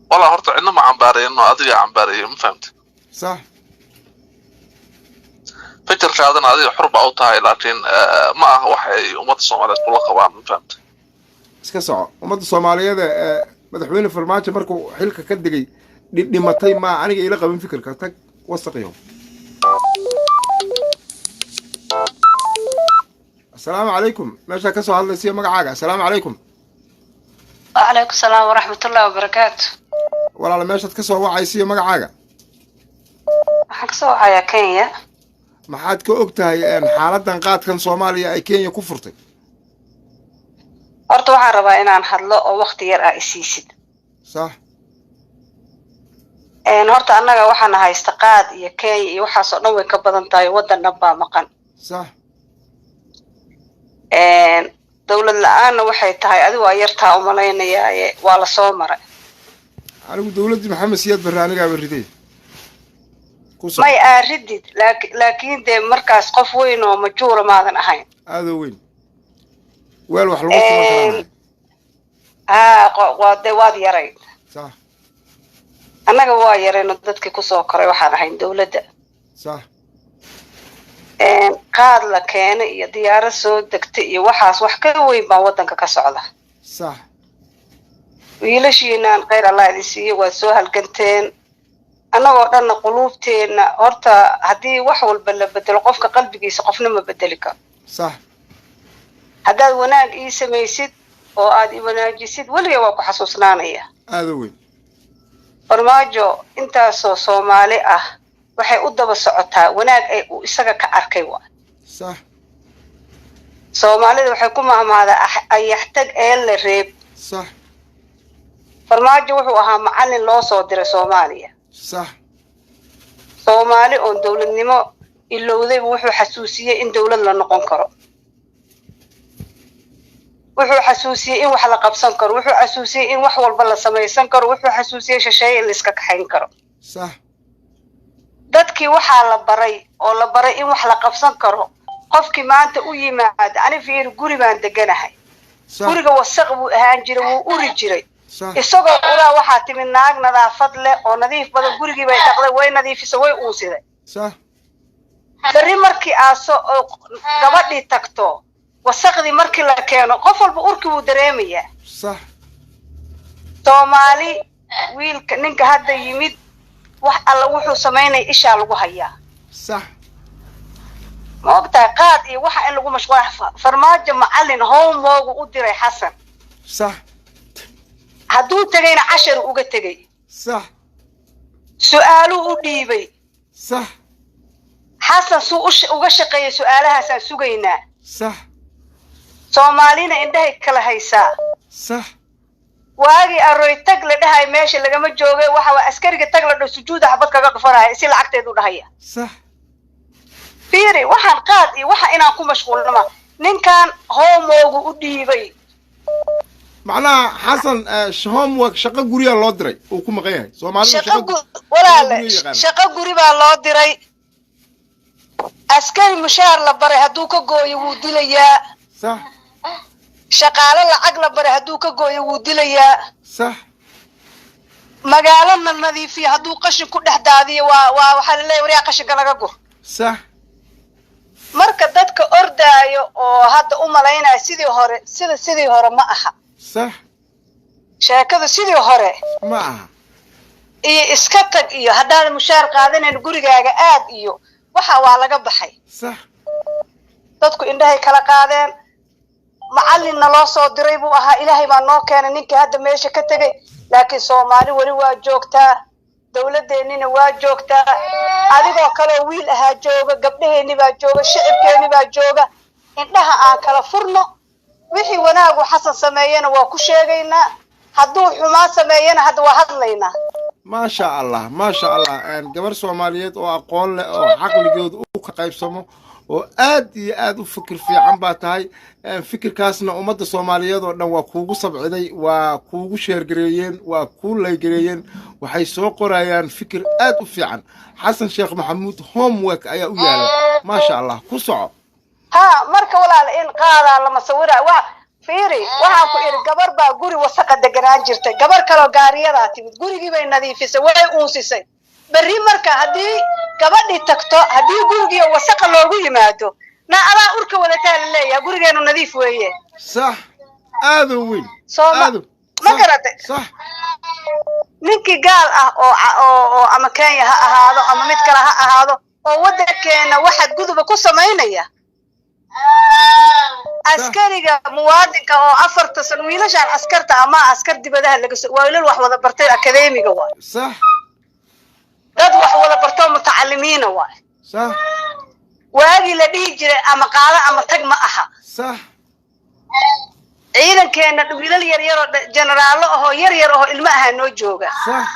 walaa, horta cidna ma cambaarayno, adiga cambaareeyay, ma fahamte? Sax. Fikirkaadana adiga xur baa u tahay, laakiin ma aha wax ay ummadda Soomaaliyeed kula qabaan, ma fahamta? Iska soco. Ummadda Soomaaliyeed ee madaxweyne Farmaajo markuu xilka ka degay dhidhimatay maa aniga ila qabin fikirka. Tag wasaqiyo. Asalaamu calaykum. Meeshaa ka soo hadlaysiyo magacaaga. Asalaamu calaykum. وعليكم السلام ورحمة الله وبركاته. Walaala, meeshaad ka soo wacaysiyo magacaaga. Waxaan kasoo wacayaa Kenya. Maxaad ka og tahay xaaladan qaadkan Soomaaliya ay Kenya ku furtay? Horta waxaan rabaa inaan hadlo oo waqti yar ah isiisid. Sax. Horta annaga waxaana haysta qaad iyo Kenya iyo waxaas oo dhan way ka badan tahay, waddan dhan baa maqan. Sax. Dowlad la-aanna waxay tahay adigu waa yartaa umalaynayaaye, waa lasoo maray. Anigu dowladdii Maxamed Siyaad Barre anigaaba riday ku soco. May aaridid, laakiin dee markaas qof weyn oo majuura maadan ahayn. Aadoo weyn, weel wax lagu shuban karaan. Haa, waa dee waad yarayd. Sax. Annaga waa yarayno, dadkii kusoo koray waxaan ahayn dowladda. Sax. Qaad la keenay iyo diyaarad soo degtay iyo waxaas wax ka weyn baa waddanka ka socda. Sax. Wiilashiinaan khayr Allah idin siiyo, waad soo halganteen. Annagoo dhanna quluubteenna horta haddii wax walba la bedelo, qofka qalbigiisa qofna ma bedeli karo. Sax. Haddaad wanaag ii samaysid oo aad i wanaajisid, weliga waa ku xasuusnaanaya. Aadoo weyn. Farmaajo intaasoo Soomaali ah waxay u daba socotaa wanaag ay uu isaga ka arkay wa. Sax. Soomaalida waxay ku mahmaadaa ayaxtag ee la reeb. Sax. Farmaajo wuxuu ahaa macallin loo soo diray Soomaaliya. Sax. Soomaali oon dowladnimo ilowdayba wuxuu xasuusiyey in dowlad la noqon karo, wuxuu xasuusiyey in wax la qabsan karo, wuxuu xasuusiyey in wax walba la samaysan karo, wuxuu xasuusiyey shisheeye in la iska kaxayn karo. Sax. Dadkii waxaa la baray oo la baray in wax la qabsan karo. Qofkii maanta u yimaada, ani fiir, guri baan deganahay. Sax. Guriga wasaq buu ahaan jiray, wuu uri jiray. Sax. Isagoo uraa waxaa timid naag nadaafad leh oo nadiif badan. Gurigii bay dhaqday, way nadiifisay, way uunsiday. Sax. Berri markii aaso oo gabadhii tagto, wasaqdii markii la keeno, qof walba urkii wuu dareemayaa. Sax. Soomaali wiilka ninka hadda yimid wax alla wuxuu samaynaya ishaa lagu hayaa. Sax. Ma ogtahay qaad iyo waxa in lagu mashquula? Farmaajo macallin homework u diray Xasan. Sax. Hadduu tegayna cashar uga tegay. Sax. Su-aaluu u dhiibay. Sax. Xasan suu uga shaqeeyay su-aalahaasaan sugaynaa. Sax. Soomaalina indhahay kala haysaa. Sax. Waagii aroy tag la dhahay meesha lagama jooge, waxa waa askariga tag la dhaho sujuuda xabad kaga dhufanaya si lacagteedu dhahaya. Sax. Fiiri, waxaan qaad iyo waxa inaan ku mashquulnama, ninkan homework u dhiibay. Macnaha Xasan homework, shaqo guriyaa loo diray uu ku maqan yahay Soomaalida. Shaqo walaale guri yaqaana. Shaqo guri baa loo diray. Askari mushaar la baray hadduu ka gooyo wuu dilayaa. Sax. Shaqaale lacag la baray hadduu ka gooyo wuu dilayaa. Sax. Magaalo la nadiifiyo hadduu qashin ku dhex daadiyo, waa waxaa laleeyahay waryaa qashinka laga gur. Sax. Marka dadka ordaayo oo hadda u malaynaya sidii hore, sida sidii hore ma aha. Sax. Sheekadu sidii hore ma aha. Iyo iska tag iyo haddaadan mushaar qaadanayn gurigaaga aad iyo waxa waa laga baxay. Sax. Dadku indhahay kala qaadeen. Macallinna loo soo diray buu ahaa, Ilaahay baa noo keenay ninkii hadda meesha ka tegey, laakiin Soomaali weli waa joogtaa, dowladeennina waa joogtaa, adigoo kaleo wiil ahaa jooga, gabdhaheenni baa jooga, shicibkeenni baa jooga. Indhaha aan kala furno. Wixii wanaagu Xasan sameeyena waa ku sheegaynaa, hadduu xumaan sameeyena hadda waa hadlaynaa. Maasha Allah, maasha Allah. Gabar Soomaaliyeed oo aqoon leh oo caqligooda u ka qaybsamo oo aad iyo aad u fikir fiican baa tahay. Fikirkaasna ummadda Soomaaliyeed oo dhan waa kuugu sabciday, waa kuugu share gareeyeen, waa kuu like gareeyeen. Waxay soo qorayaan fikir aad u fiican. Xasan Sheekh Maxamuud homework ayaa u yaala. Maasha Allah, ku soco. Ha, marka walaal in qaadaa lama sawira wa fiiri. Waxaan ku idhi gabar baa guri wasaqa deganaan jirtay, gabar kaloo gaariyadaa timid, gurigii bay nadiifisay, way uunsisay. Berri marka haddii Gabadhii tagto haddii gurigiiyo wasaqa loogu yimaado, na adaa urka wadataa la leeyahay, gurigeenu nadiif weeye. Sax, aada u weyn. Sooma aada. Ma garatay? Sax. Ninkii gaal ah oo ama Kenya ha ahaado ama mid kale ha ahaado oo waddankeena waxaad guduba ku samaynaya, askariga muwaadinka oo 4ta sano, wiilashaan askarta ama askar dibadaha laga soo, waa wiilal wax wada bartay, akademiga waay. Dad wax wada bartoo mutacalimiina waay. Waagii la dhihi jiray ama qaado ama tag ma aha. Ciidankeena wiilal yar yar oo generaallo ahoo yar yar ahoo ilmo ahaa noo jooga. Sax,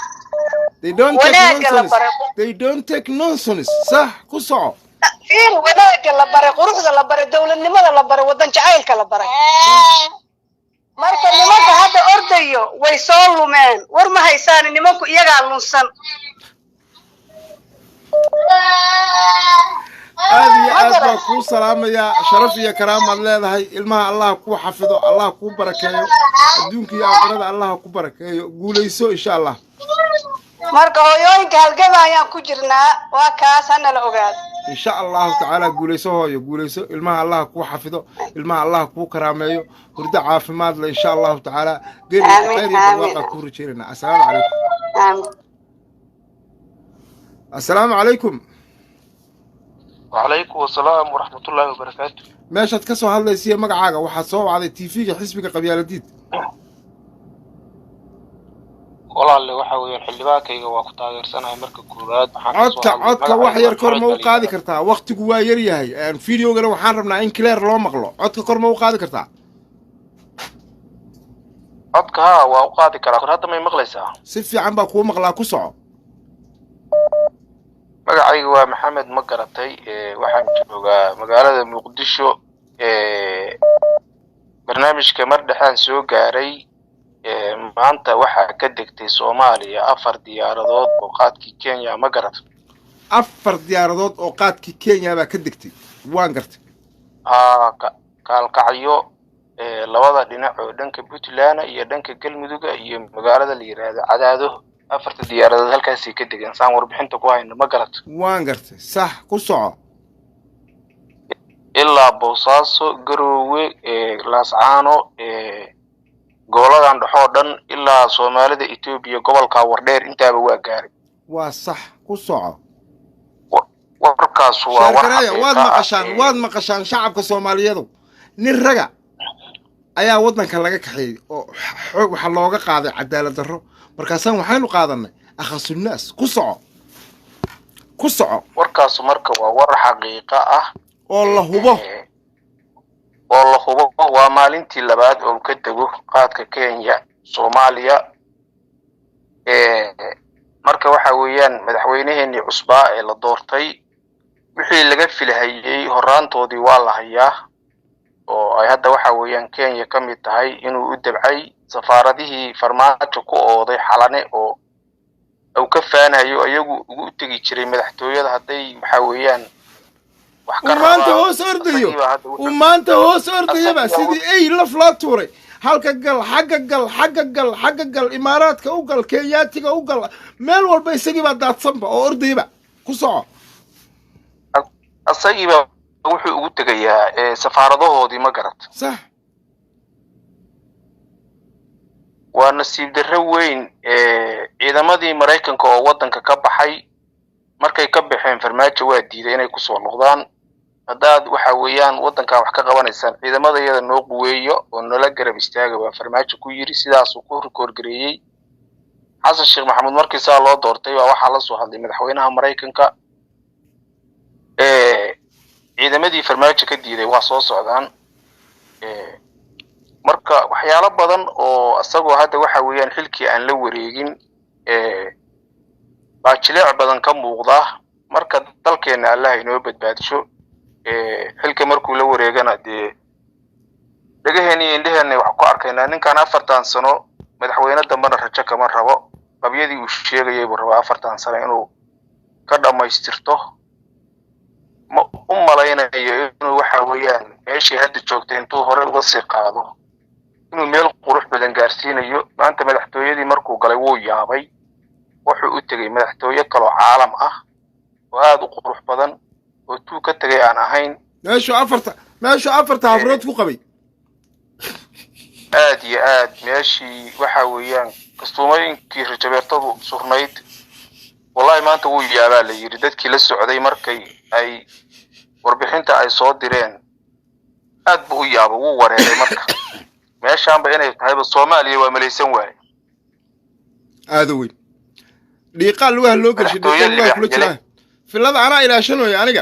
they don't take Wanaagga la nonsense. baray. They don't take nonsense. Sax, ku soco. Fiir, wanaagga la baray, quruxda la baray, dowladnimada la baray, wadan jacaylka la baray. Marka nimanka hadda ordayo way soo lumeen. War ma haysaani, nimanku iyagaa lunsan. Aad iyo Ma aad baa garan. kuu salaamayaa. Sharaf iyo karaamaad leedahay. Ilmaha Allah kuu xafido, Allah kuu barakeeyo, adduunka iyo aakhirada Allah ku barakeeyo. Guulayso, insha Allah. Marka hooyooyinka halgama ayaan ku jirnaa, waa kaas, hana la ogaado. Insha Allahu tacaala. Guulayso hooyo, guulayso. Ilmaha Allah kuu xafido, ilmaha Allah kuu karaameeyo, hurdo caafimaad le, insha Allahu tacaala. Geeri Aamin, khayr iyo aamin. barwaaqa kuu rajeynayna. Assalaamu calaykum. Aamin. Assalaamu calaykum. وعليكم السلام ورحمة الله وبركاته. Meeshaad ka soo hadlaysiiyo magacaaga. Waxaad soo wacday TV-ga xisbiga Qabyaaladiid. Walaalle, waxa weeyaan xildhibaankayga waa ku taageersanahay. Marka koowaad waxaan ka soo Codka hadlay codka wax magacayga yar kor ma u Maxamed qaadi Ali. kartaa? Waktigu waa yar yahay. Videogana waxaan rabnaa in clear loo maqlo. Codka kor ma u qaadi kartaa? Codka haa, waa u qaadi karaa kor. Hadda may maqlaysaa? Si fiican baa kuu maqlaa, ku soco. Magacayga waa Maxamed, ma garatay? Waxaan joogaa magaalada Muqdisho. Barnaamijka mar dhexaan soo gaaray. Maanta waxaa ka degtay Soomaaliya afar diyaaradood oo qaadkii Kenya, ma garat? Afar diyaaradood oo qaadkii Kenya baa ka degtay, waan gartay. Haa, kaalkacyo, labada dhinac oo dhanka Puntland iyo dhanka Galmudug iyo magaalada la yiraahdo Cadaado, afarta diyaaradood halkaasay ka degeen, saan warbixinta ku hayno, ma garat? Waan gartay, sax, ku soco. Ilaa Boosaaso, Garoowe, Laascaano, goboladan dhexoo dhan, ilaa Soomaalida Etoobiya, gobolka Wardheer, intaaba waa gaaray. Waa sax, ku soco. Warkaas waa war Sheergareeya. Waad xaqiiqa ah. maqashaan, waad maqashaan shacabka Soomaaliyeedu. Nin raga ayaa waddanka laga kaxeeyey oo xoog waxaa looga qaaday cadaalad darro. Markaasaan waxaynu qaadanay akhasunnaas. Ku soco, ku soco. Warkaasu marka waa war xaqiiqa ah oo la hubo. Oo la hubo. Waa maalintii labaad oo ka dego qaadka Kenya Soomaaliya. Marka waxa weeyaan madaxweyneheenii cusbaa ee la doortay wixii laga filahayey horaantoodii waa la hayaa, oo ay hadda waxa weeyaan Kenya ka mid tahay inuu u dabcay safaaradihii Farmaajo ku ooday Xalane oo uu ka faanayo, iyagu ugu tegi jiray madaxtooyada hadday waxa weeyaan wax ka Uu maanta rabaan. hoos ordayo. Isagiibaa hadda Uu maanta hoos ordayaba Asagiibaa sidii ey laf loo tuuray, halka gal, xagga gal, xagga gal, xagga gal, Imaaraadka u gal, Kenyaatiga u gal, meel walba isagii baa daadsanba oo ordayaba. Ku soco. Asagiibaa wuxuu ugu tegayaa safaaradahoodii, ma garat? Sax. Waa nasiib darro weyn. Ciidamadii Maraykanka oo waddanka ka baxay, markay ka baxeen Farmaajo waa diiday inay kusoo noqdaan. Haddaad waxa weeyaan waddankan wax ka qabanaysaan, ciidamada iyada noo quweeyo oo nala garab istaaga baa Farmaajo ku yidhi. Sidaasuu ku rikoorgareeyey Xasan Sheekh Maxamuud. Markii saa loo doortay baa waxaa la soo hadlay madaxweynaha Maraykanka. Ciidamadii Farmaajo ka diiday waa soo socdaan. Marka waxyaalo badan oo isagoo hadda waxa weeyaan xilkii aan la wareegin baa jileec badan ka muuqda. Marka dalkeenna Allah inoo badbaadsho. Xilka markuu la wareegana dee dhegaheenna iyo indheheenna wax ku arkaynaa. Ninkan 4tan sano madaxweyne dambena rajo kama rabo. Qabyadii uu sheegayay buu rabaa 4tan sano inuu ka dhammaystirto. Ma u malaynayo inuu waxa weeyaan meeshii hadda joogtay intuu hore uga sii qaado inuu meel qurux badan gaarsiinayo. Maanta madaxtooyadii markuu galay wuu yaabay. Wuxuu u tegey madaxtooye kaloo caalam ah. oo aada u qurux badan oo tuu ka tegay aan ahayn. Meeshuu afarta hafrood ku qabay. Aad iyo aad. Meeshii waxa weeyaan kastuumooyinkii rajabeertadu surnayd. Wallahi maanta wuu yaabaa la yidhi dadkii la socday markay ay warbixinta ay soo direen. Aad buu u yaaba, wuu wareeray. Marka meeshaanba inay tahayba Soomaaliya waa malaysan waaye. Aada weyn, dhiiqaa lugaha loo gelshay, dhiiqaa lugaha kula jiraa. Filada anaa ilaashanooya aniga.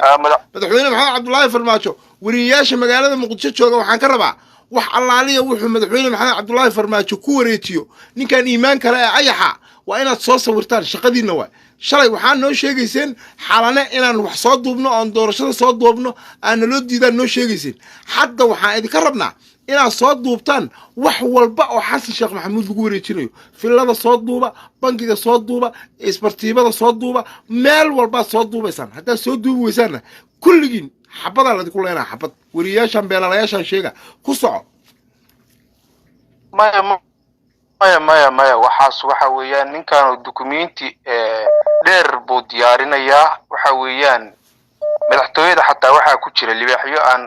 Madaxweyne Maxamed Cabdullaahi Farmaajo, weriyayaasha magaalada Muqdisho jooga waxaan ka rabaa wax allaaliya wuxuu madaxweyne Maxamed Cabdullaahi Farmaajo ku wareejiyo ninkan iimaan kale ee ayaxa waa inaad soo sawirtaan. Shaqadiinna waay. Shalay waxaa noo sheegayseen Xalane inaan wax soo duubno oon doorashada soo duubno aan naloo diidaan noo sheegayseen. Hadda waxaan idinka rabnaa inaad soo duubtaan wax walba oo Xasan Sheekh Maxamuud lagu wareejinayo. Filada soo duuba, bangiga soo duuba, isbartiibada soo duuba, meel walbaad soo duubaysaan. Haddaad soo duubi weysaanna, kulligiin xabadaa laydinku leenaa, xabad. Weriyayaashan beelalayaashan sheega ku soco. Maya, maya, maya, maya. Waxaas waxa weeyaan ninkan dukumenti dheer buu diyaarinayaa. Waxa weeyaan madaxtooyada xataa waxaa ku jira libaaxyo aan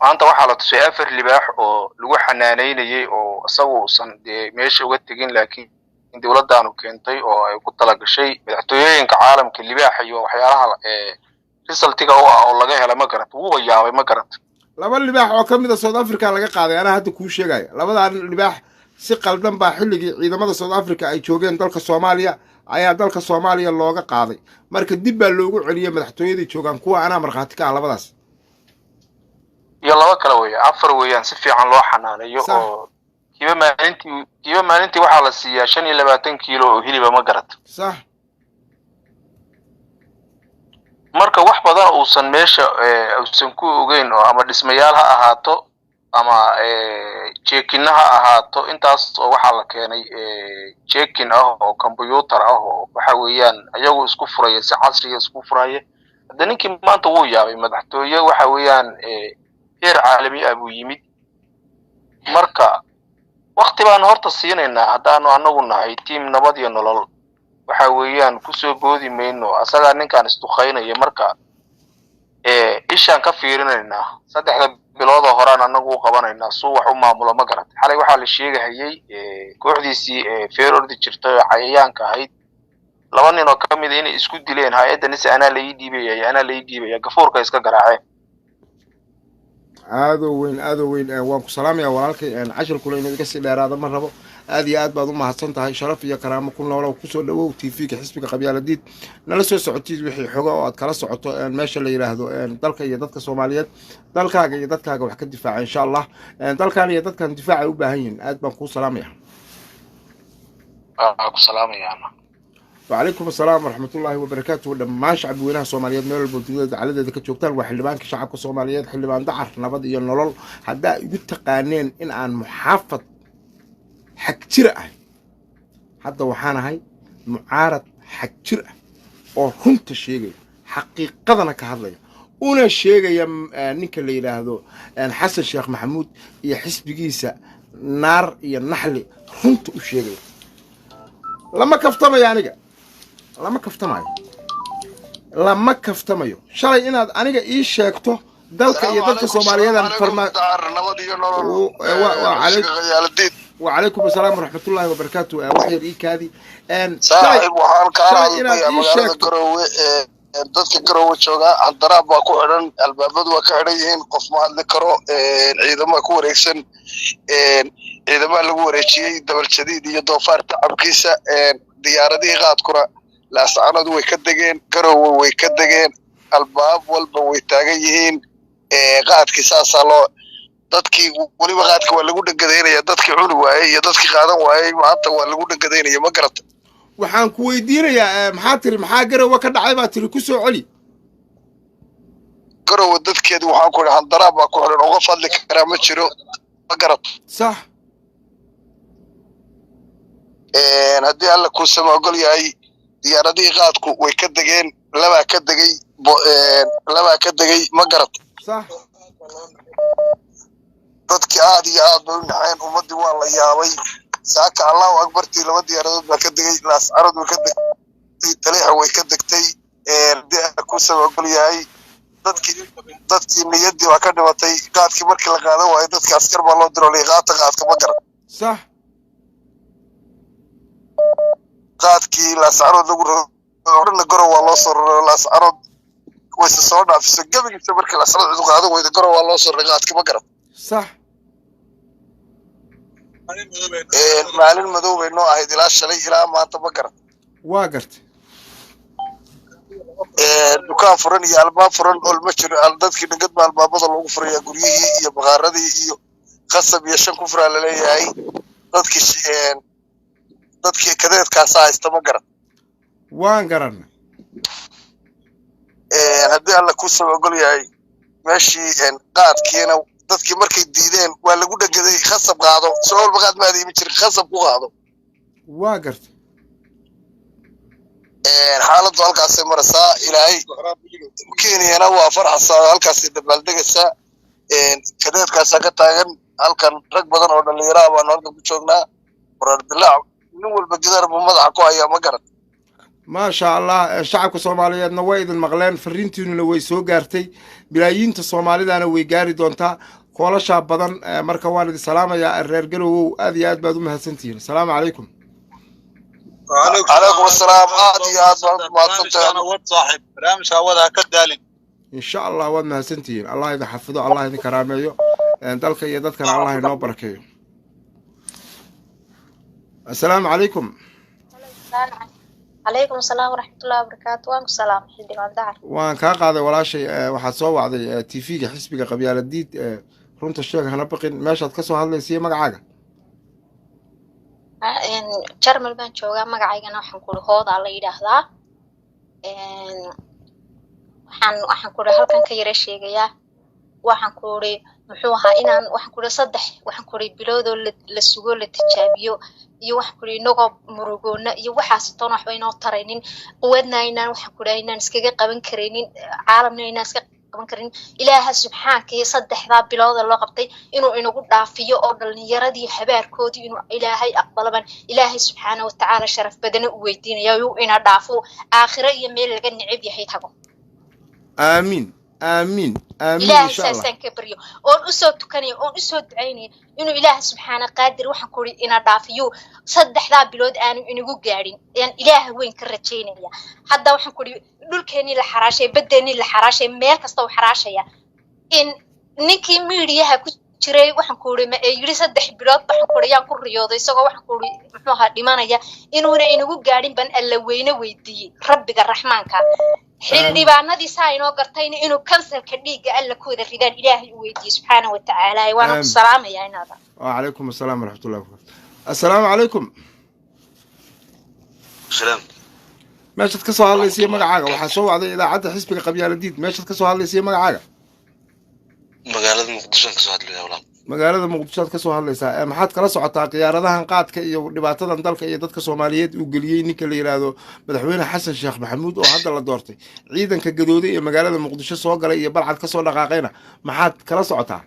maanta waxaa la tusay afar libaax oo lagu xanaanaynayay oo isagu uusan dee meesha uga tegin, laakiin dowladdaanu keentay oo ay ku talagashay. Madaxtooyooyinka caalamka libaaxa iyo waxyaalaha resultiga u ah oo laga hela, ma garat? Wuuba yaabay, ma garat? Laba libaax oo ka mid a South Africa laga qaaday, anaa hadda kuu sheegaya. Labadan libaax si qaldan baa xilligii ciidamada South Africa ay joogeen dalka Soomaaliya ayaa dalka Soomaaliya looga qaaday. Marka dib baa loogu celiyey, madaxtooyaday joogaan kuwa. Anaa markhaati ka ah labadaas. Iyo laba kale weeye, afar weeyaan. Si fiican loo xanaaneeyo oo kiiba maalintii waxaa la siiyaa 25 kiilo oo hiliba, ma garat? Sax. Marka wax badan uusan meesha uusan ku ogeyn oo ama dhismayaal ha ahaato ama jeekinna ha ahaato, intaas oo waxaa la keenay jeekin ah oo computer ah oo waxa weeyaan iyagu isku furaya, si casriga isku furaya. Hadda ninkii maanta wuu yaabay. Madaxtooye waxa weeyaan heer caalami ah buu yimid. Marka wakti baan horta siinaynaa haddaanu anagu nahay team Nabad iyo Nolol. Waxa weeyaan kusoo boodi mayno asagaa ninkaan isduqaynaya. Marka ishaan ka fiirinaynaa 3da biloodoo horaan anagu u qabanaynaa suu wax u maamulo, ma garat? Xalay waxaa la sheegahayey kooxdiisii feer ordi jirtay oo cayayaanka ahayd, laba nin oo ka mid a inay isku dileen hay-adda nise. Anaa la ii dhiibaya, anaa la ii dhiibaya, gafuurka iska garaaceen. Aadoo weyn, aadoo weyn. Waan ku salaamayaa walaalkay. Cashirkuna inuu iga sii dheeraado ma rabo. Aad iyo aad baad u mahadsan tahay. Sharaf iyo karaamo ku noolow. Kusoo dhawow TV-ga xisbiga Qabyaaladiid. Nala soo socotiid wixii xogo oo aad kala socoto meesha la yidhaahdo dalka iyo dadka Soomaaliyeed. Dalkaaga iyo dadkaaga wax ka difaaca, insha Allah. Dalkan iyo dadkan difaacay u baahan yihiin. Aad baan kuu salaamaya. Waa ku salaamayaa. وعليكم السلام ورحمة الله وبركاته. Dhammaan shacbi weynaha Soomaaliyeed meel walba dunida dacaladeeda ka joogtaan, waa xildhibaanka shacabka Soomaaliyeed, xildhibaan Dacar, Nabad iyo Nolol. Haddaa igu taqaaneen in aan muxaafad xag jir ahay, hadda waxaan ahay mucaarad xag jir ah oo runta sheegaya, xaqiiqadana ka hadlaya, una sheegaya ninka la yidhaahdo Xasan Sheekh Maxamuud iyo xisbigiisa naar iyo naxli. Runta u sheegaya, lama kaftamayo. Aniga lama kaftamayo, lama kaftamayo. Shalay inaad aniga ii sheegto dalka iyo dadka Soomaaliyeed aan farma Nabad iyo Nolol. وعليكم السلام ورحمة الله وبركاته. Wax yar ii kaadi. Saaxiib, waxaan kaala Shalay inaad hadlayaa ii magaalada sheegto Garoowe. Ee dadka Garoowe jooga handaraab baa ku xidhan, albaabadu waa ka xidhan yihiin, qof ma hadli karo. Ciidamaha ku wareegsan, ciidamaha lagu wareejiyey Dabal Jadiid iyo doofaar tacabkiisa. Diyaaradihii qaadkuna Laascaanood way ka degeen, Garoowe way ka degeen, albaab walba way taagan yihiin. Qaadkii saasaa loo dadkii weliba qaadka waa lagu dhangadaynaya. Dadkii cuni waayey iyo dadkii qaadan waayey maanta waa lagu dhangadaynaya, ma garata? Waxaan ku weydiinayaa, maxaa tiri? Maxaa Garowe ka dhacay baa tiri? Ku soo celi. Garowe dadkeedu waxaan ku idhi handaraab baa ku xidhan oo qof hadli karaa ma jiro, ma garata? Sax. Haddii Alla kuusama ogol yahay, diyaaradihii qaadku way ka degeen. Labaa ka degay, labaa ka degay, ma garata? Sax. Dadkii aad iyo aad bay u naxeen. Ummaddii waa la yaabay. Saaka Allahu akbartii laba diyaaradood baa ka degay. Laascarad way ka degtay, Taleexa way ka degtay. kuu sabagol yahay, dadkii niyaddii baa ka dhimatay. Qaadkii markii la qaadan waayo, dadka askar baa loo diro, qaata qaadka, ma garan. Sax. Qaadkii Laascarood lagu rogo oo dhanna Garow waa loo soo raray. Laascarood wayse soo dhaafiso gebigiisa. Markii Laascarood cidu qaadan weyda, Garow waa loo soo raray qaadkii, ma garan. Sax. Maalin madow bay noo ahayd ilaa shalay ilaa maanta, ma garan. Waa gartay. Dukaan furan iyo albaab furan oo ma jiro. Dadkii dhingad baa albaabada loogu furayaa, guryihii iyo bakaaradii iyo qasab iyo shan kufuraa laleeyahay. Dadkii kadeedkaasa haysta, ma garan. Waan garanay. Haddii Alla ku saba ogol yahay, meeshii qaadkiina dadkii markay diideen waa lagu dhangaday, khasab qaado, soo walba qaad maada iimi jirin, khasab ku qaado. Waa gartay. Xaaladdu halkaasay maraysaa. Ilaahay Kenyana waa farxasaa, halkaasay dabaaldegaysaa, kadeedkaasaa ka taagan halkan. Rag badan oo dhallinyaraha baanu halkan ku joognaa. Warar dilaac, nin walba gidaar buu madaxa ku hayaa, ma garan. Maasha Allah. Shacabka Soomaaliyeedna way idin maqleen, fariintiinuna way soo gaartay, bilaayiinta Soomaalidana way gaari doontaa koolashaa badan. Marka waan idin salaamayaa, reer Garowow, aad iyo aad baad u mahadsantihiin. Asalaamu calaykum. Calaykum asalaam, aad iyo aad baad u mahadsantahay. Wad saaxiib, barnaamijka wada ka daalin. Insha Allah, waad mahadsantihiin. Allah idin xafido, Allah idin karaameeyo, dalka iyo dadkana Allah inoo barakeeyo. Assalaamu calaykum. Calaykum asalaam waraxmatullahi wabarakaatu. Waan ku salaamay, xildhibaan Dacar. Waan kaa qaaday, walaashay. Waxaad soo wacday TV-ga xisbiga Qabyaaladiid Runta Sheeg Hana Baqin. Meeshaad ka soo hadlaysiiyo magacaaga? Jarmal baan joogaa, magacaygana waxaan kuri Hoodaa la yidhaahdaa. Waxaan kuri halkan ka yara sheegayaa, waxaan kuri muxuu ahaa inaan waxaan kuri 3 waxaan kuri biloodoo la sugo, la tijaabiyo, iyo waxaan kuri inagoo murugoona iyo waxaas toon waxba inoo taraynin, quwadna inaan waxaan kuri inaan iskaga qaban karaynin, caalamna inaan iska qaban karin. Ilaaha subxaanka iyo saddexdaa bilooda loo qabtay inuu inagu dhaafiyo oo dhalinyaradii habaarkoodii inuu Ilaahay aqbalaban Ilaahay subxaana watacaala sharaf badana u weydiinaya uu ina dhaafo, aakhiro iyo meel laga neceb yahay tago. Aamiin, aamiin, aamiin. Ilaahay insha Allah. Saasaan ka baryo oon usoo tukanaya oon usoo ducaynaya inuu Ilaahay subxaana qaadir waxaan kuri ina dhaafiyo, saddexdaa bilood aanu inagu gaadhin ayaan Ilaaha weyn ka rajaynaya. Hadda waxaan kuri dhulkeenii la xaraashay, baddeenii la xaraashay, meel kasta u xaraashaya in ninkii miidiyaha ku jiray waxaan ku uri ma ee yidhi 3 bilood waxaan ku uri yaan ku riyooday isagoo waxaan ku uri muxuu ahaa dhimanaya, inuuna inagu gaadhin ban Alla weyne weydiiyey Rabbiga Raxmaanka. Xildhibaanadii saa inoo gartayna inuu kansarka dhiigga Alla ku wada ridaan Ilaahay u weydiiyey subxaana wa tacaala. Waana ku Aamin. salaamayaa inaada. Wacalaykum asalaam waraxmatullahi wabarakatu. Assalaamu calaykum. Salaam. Meeshaad ka soo hadlaysiiyo magacaaga? Waxaa soo wacday idaacadda xisbiga Qabyaaladiid. Meeshaad ka soo hadlaysiiyo magacaaga? Magaalada Muqdisho aan kasoo hadlaya, walaal. Magaalada Muqdisho aad ka soo hadlaysaa. Maxaad kala socotaa khiyaaradahan qaadka iyo dhibaatadan dalka iyo dadka Soomaaliyeed uu geliyey ninka la yidhaahdo Madaxweyne Xasan Sheekh Maxamuud oo hadda la doortay? Ciidanka gadooday ee magaalada Muqdisho soo galay iyo Balcad kasoo dhaqaaqayna maxaad kala socotaa?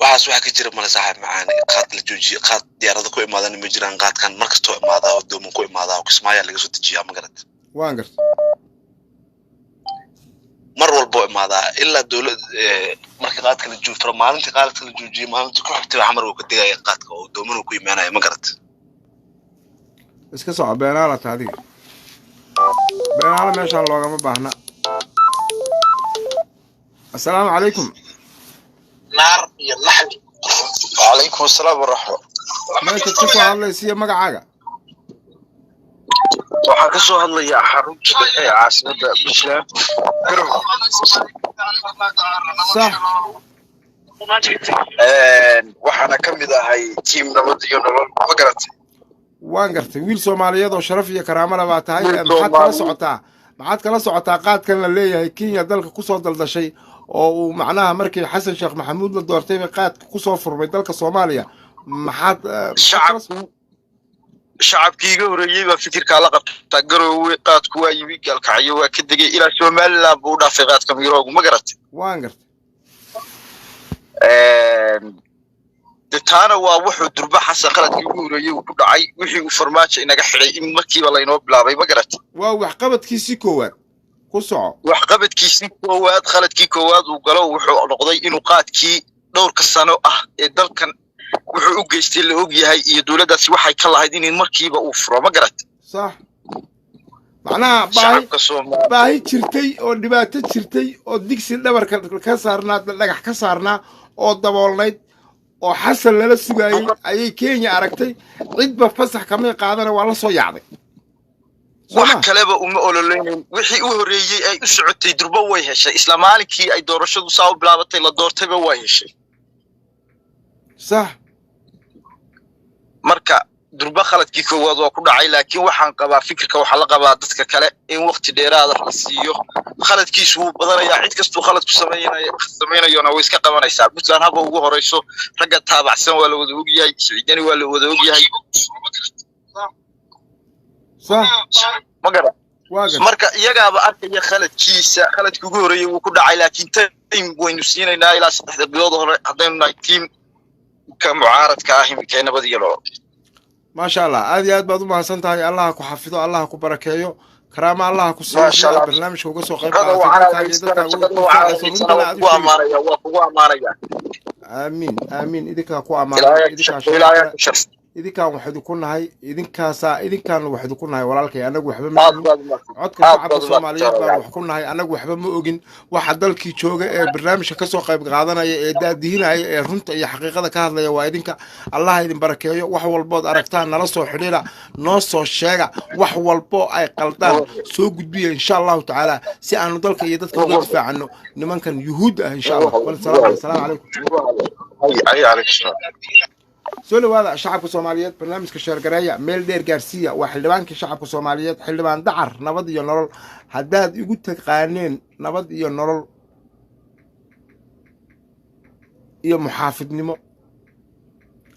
Waxaas waxaa ka jira male, saaxiib macaane. Qaad la joojiye, qaad diyaarada ku imaadana ma jiraan. Qaadkan mar kastoo imaadaa oo dooman ku imaadaa oo Kismaayaa laga soo dejiyaa, ma garat? Waan garta. Mar walboo imaadaa ilaa dowlad marka qaadka la joojiyo, maalintii qaadka la joojiyey, maalintii ku xigtay Xamar uu ka degaya qaadka oo dooman uu ku imaanaya, ma garat? Iska soco, beenaalata adiga, beenaala meeshaan loogama baahna. Assalaamu calaykum. Naar iyo laxmi. وعليكم السلام ورحمة. Meeshaad ka soo hadlaysiiyo magacaaga? Waxaan ka soo hadlayaa xarunta dhexe ee caasimadda Puntland, Garowe. Sax. Waxaana ka mid ahay team Nabad iyo Nolol, ma garatay? Waan gartay, wiil Soomaaliyeed oo sharaf iyo karaamo leh baa tahay. Wiil Maxaad kala Soomaali. socotaa, maxaad kala socotaa qaadkan la leeyahay Kenya dalka kusoo daldashay oo uu macnaha markii Xasan Sheekh Maxamuud la doortay bay qaadka kusoo furmay dalka Soomaaliya? Maxaad kala Shacabkii iga horreeyey baa fikirkaa la qabtaa. Garowe qaadku waa yimi, Gaalkacyo waa ka degay, ilaa Somaliland buu u dhaafay qaadka miroogu, ma garatay? Waan gartay. De taana waa wuxuu Durba Xasan khaladkii ugu horeeyey uu ku dhacay, wixii uu Farmaajo inaga xidhay in markiiba laynoo bilaabay, ma garatay? Waa waxqabadkiisii koowaad, ku soco. Waxqabadkiisii koowaad, khaladkii koowaad uu galo wuxuu noqday inuu qaadkii dhowrka sano ah ee dalkan wuxuu u geystay la og yahay iyo dowladdaasi waxay ka lahayd in markiiba uu furo, ma garatay? Sax, macnaha baahi Shacabka Soomaali baahi jirtay oo dhibaato jirtay oo digsi dhabarka ka saarnaa, dhagax ka saarnaa oo daboolnayd oo Xasan lala sugaayey ayay Kenya aragtay. Cidba fasax kamay qaadana, waa la soo yaacday. Soo Wax ma kaleba uma ololeynayn. Wixii u horreeyey ay u socotay durba way heshay. Isla maalinkii ay doorashadu saa u bilaabatay la doortayba way heshay. Marka durba khaladkii koowaad waa ku dhacay, laakiin waxaan qabaa fikirka waxaa la qabaa dadka kale in waqti dheeraada la siiyo. Khaladkiisu wuu badanayaa, cid kastuu khalad ku samaynayona way iska qabanaysaa. Puntland haba ugu horeyso, ragga taabacsan waa la wada ogyahay, Siciidani waa la wada ogyahay. Ma garan? Waa garta. Marka iyagaaba arkaya khaladkiisa, khaladkii ugu horreeyey wuu ku dhacay, laakiin time waynu siinaynaa ilaa 3da bilood hore haddaynu nahay tiimka mucaaradka ah iminka ee nabad iyo nolol. Maasha Allah, aad iyo aad baad u mahadsan tahay. Allaha ku xafido, Allaha ku barakeeyo, karaama Allaha ku siiyo. Maasha Sida aad Allah. barnaamijka uga soo qayb Shaqada qaadatay, waxaa dalkaaga iyo dadkaaga shaqada uga waxaa difaacayso, runtana waa aad u kugu sheegayso. amaanaya, waa kugu amaanaya. Aamiin, aamiin, idinkaa ku ammaanay. Ilaahay Idinkaa sharaf Ilaahay leh. ku sharf. Idinkaan wax idinku nahay, idinkaasaa idinkaan wax idinku nahay walaalkay, annagu waxba ma Aad ogin. baad umahadsan. Codka Aad shacabka baad Soomaaliyeed umahadsan. baan wax ku nahay. Annagu waxba ma ogin. Waxa dalkii jooga ee barnaamijka kasoo qayb qaadanaya ee daadihinaya ee runta iyo xaqiiqada ka hadlaya waa idinka. Allaha idin barakeeyo. Wax walbood aragtaan nala soo xidhiidha, noo soo sheega. Wax walbo ay qaldaan soo gudbiya, insha Allahu tacaala, si aanu dalka iyo dadka uga difaacano nimankan yuhuudda ah, insha Allah. Wal salaam calaykum. Ay, calaykum salaam. Soo dhawaada shacabka Soomaaliyeed, barnaamijka sheergareeya, meel dheer gaarsiiya. Waa xildhibaankii shacabka Soomaaliyeed, xildhibaan Dacar, nabad iyo nolol. Haddaad igu taqaaneen nabad iyo nolol iyo muxaafidnimo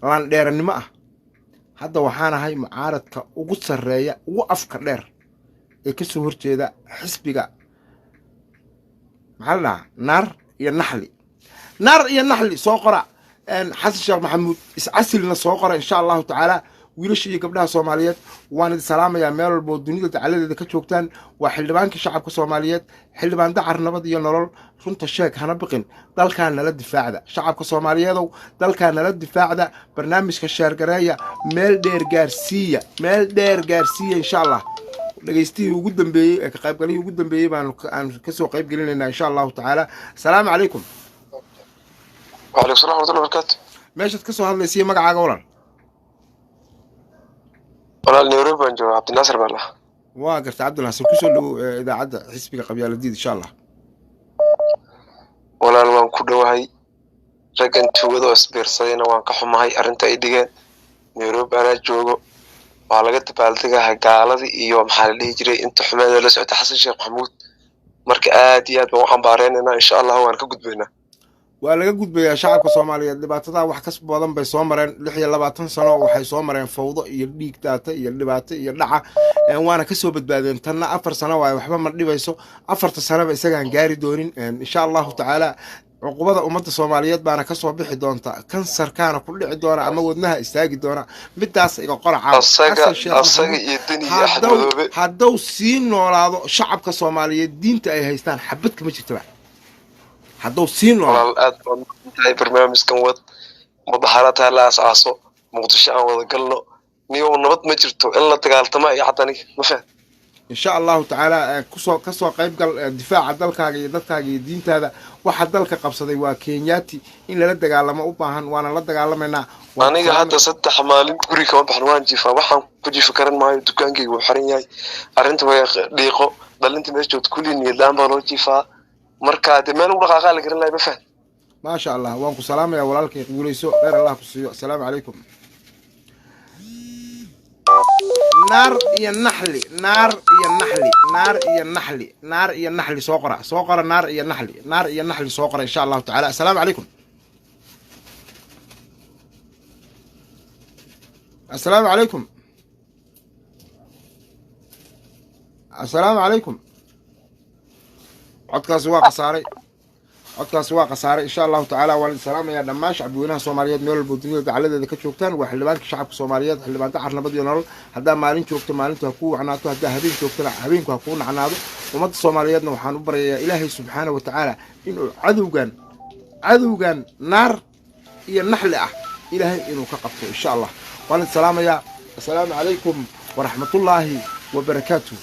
laandheerannimo ah, hadda waxaan ahay mucaaradka ugu sarreeya, ugu afka dheer ee ka soo horjeeda xisbiga, maxaa la dhahaa, naar iyo naxli, naar iyo naxli soo qora. Xasan Sheekh Maxamuud iscasilna soo qora, insha Allahu tacaala. Wiilasha iyo gabdhaha Soomaaliyeed waan idin salaamayaa meel walba oo dunida dacaladeeda ka joogtaan. Waa xildhibaankii shacabka Soomaaliyeed, xildhibaan Dacar, nabad iyo nolol. Runta sheeg, hana biqin. Dalkaa nala difaacda, shacabka Soomaaliyeedow, dalkaa nala difaacda. Barnaamijka sheergareeya, meel dheer gaarsiiya, meel dheer gaarsiiya, insha Allah. Dhegeystihii ugu dambeeyey ee ka qaybgalihii ugu dambeeyey baanu aan kasoo qayb gelinaynaa, insha Allahu tacaala. Asalaamu calaykum. وعليكم السلام ورحمة الله وبركاته. Meeshaad kasoo hadlaysiiyo magacaaga, walaal? Walaal, Nairobi baan joogaa, Cabdinaasir baan lahaa. Waa garta, Cabdinaasir, kusoo dhowow idaacadda xisbiga Qabyaaladiid, insha Allah. Walaal, waan ku dhowahay. Raggan tuugada oo isbiirsadayna waan ka xumahay arrinta ay dhigeen. Nairobi anaa joogo, waa laga dabaaldegaha gaaladii iyo maxaa la dhihi jiray inta xumeeda la socota Xasan Sheekh Maxamuud. Marka aad iyo aad baan u cambaareynayna, insha Allah waan ka gudbaynaa. Waa laga gudbayaa. Shacabka Soomaaliyeed dhibaatadaa wax kas badan bay soo mareen. 26 sano waxay soo mareen fawdo iyo dhiig daata iyo dhibaato iyo dhaca, waana kasoo badbaadeen. Tanna 4 sano waaye, waxba ma dhibayso. 4ta sanoba isagaan gaari doonin, insha Allahu tacaala. Cuqubada ummadda Soomaaliyeed baana kasoo bixi doonta, kansarkaana ku dhici doona ama wadnaha istaagi doona. Midaas iga qora caawa. Asaga Xasan Sheekh asaga Maxamuud iyo Deni iyo Axmed haddow Madoobe haddow sii noolaado, shacabka Soomaaliyeed diinta ay haystaan xabad kama jirtaba hadduu sii noolaado. Walaal, aad baad mahadsantahay. Barnaamijkan wad, mudaharaad ha la aasaaso, Muqdisho aan wada galno. Niyow, nabad ma jirto in la dagaaltama iyo cad aniga ma faham. Insha Allahu tacaala, kusoo kasoo qayb gal difaaca dalkaaga iyo dadkaaga iyo diintaada. Waxa dalka qabsaday waa Kenyaati, in lala dagaalamo u baahan, waana la dagaalamaynaa. Waan ku Aniga salaamay. hadda 3 maalin guri kama baxin, waan jiifaa, waxaan ku jiifi karan maayo, dukaankayga wuu xiran yahay, arrinta way dhiiqo, dhalinta meesha joogta kulli niyad la'aan baa loo jiifaa. Marka dee meel ugu dhaqaaqaa la garan lahay, ma faham. Maasha Allah, waan ku salaamayaa walaalkay, guuleyso, kheyr Allah ku siiyo. Asalaamu calaykum. Naar iyo naxli, naar iyo naxli, naar iyo naxli, naar iyo naxli soo qora, soo qora, naar iyo naxli, naar iyo naxli soo qora, insha Allahu tacaala. Asalaamu calaykum. Asalaamu calaykum. Asalaamu calaykum. Codkaasi waa khasaaray. Codkaasi waa khasaare. Insha Allahu tacaala waan idin salaamayaa dhammaan shacbiweynaha Soomaaliyeed meel walbo dunida dacaladeeda ka joogtaan. Waa xildhibaanka shacabka Soomaaliyeed, xildhibaan Dacar Nabad iyo Nolol. Haddaa maalin joogto, maalintu ha kuu wacnaato. Haddaa habeen joogtona, habeenku ha kuu nacnaado. Ummadda Soomaaliyeedna waxaan u baryayaa Ilaahay subxaana wa tacaala inuu cadowgan naar iyo naxli ah Ilaahay inuu ka qabto, insha Allah. Waan idin salaamayaa. Assalaamu calaykum waraxmatullaahi wabarakaatuh.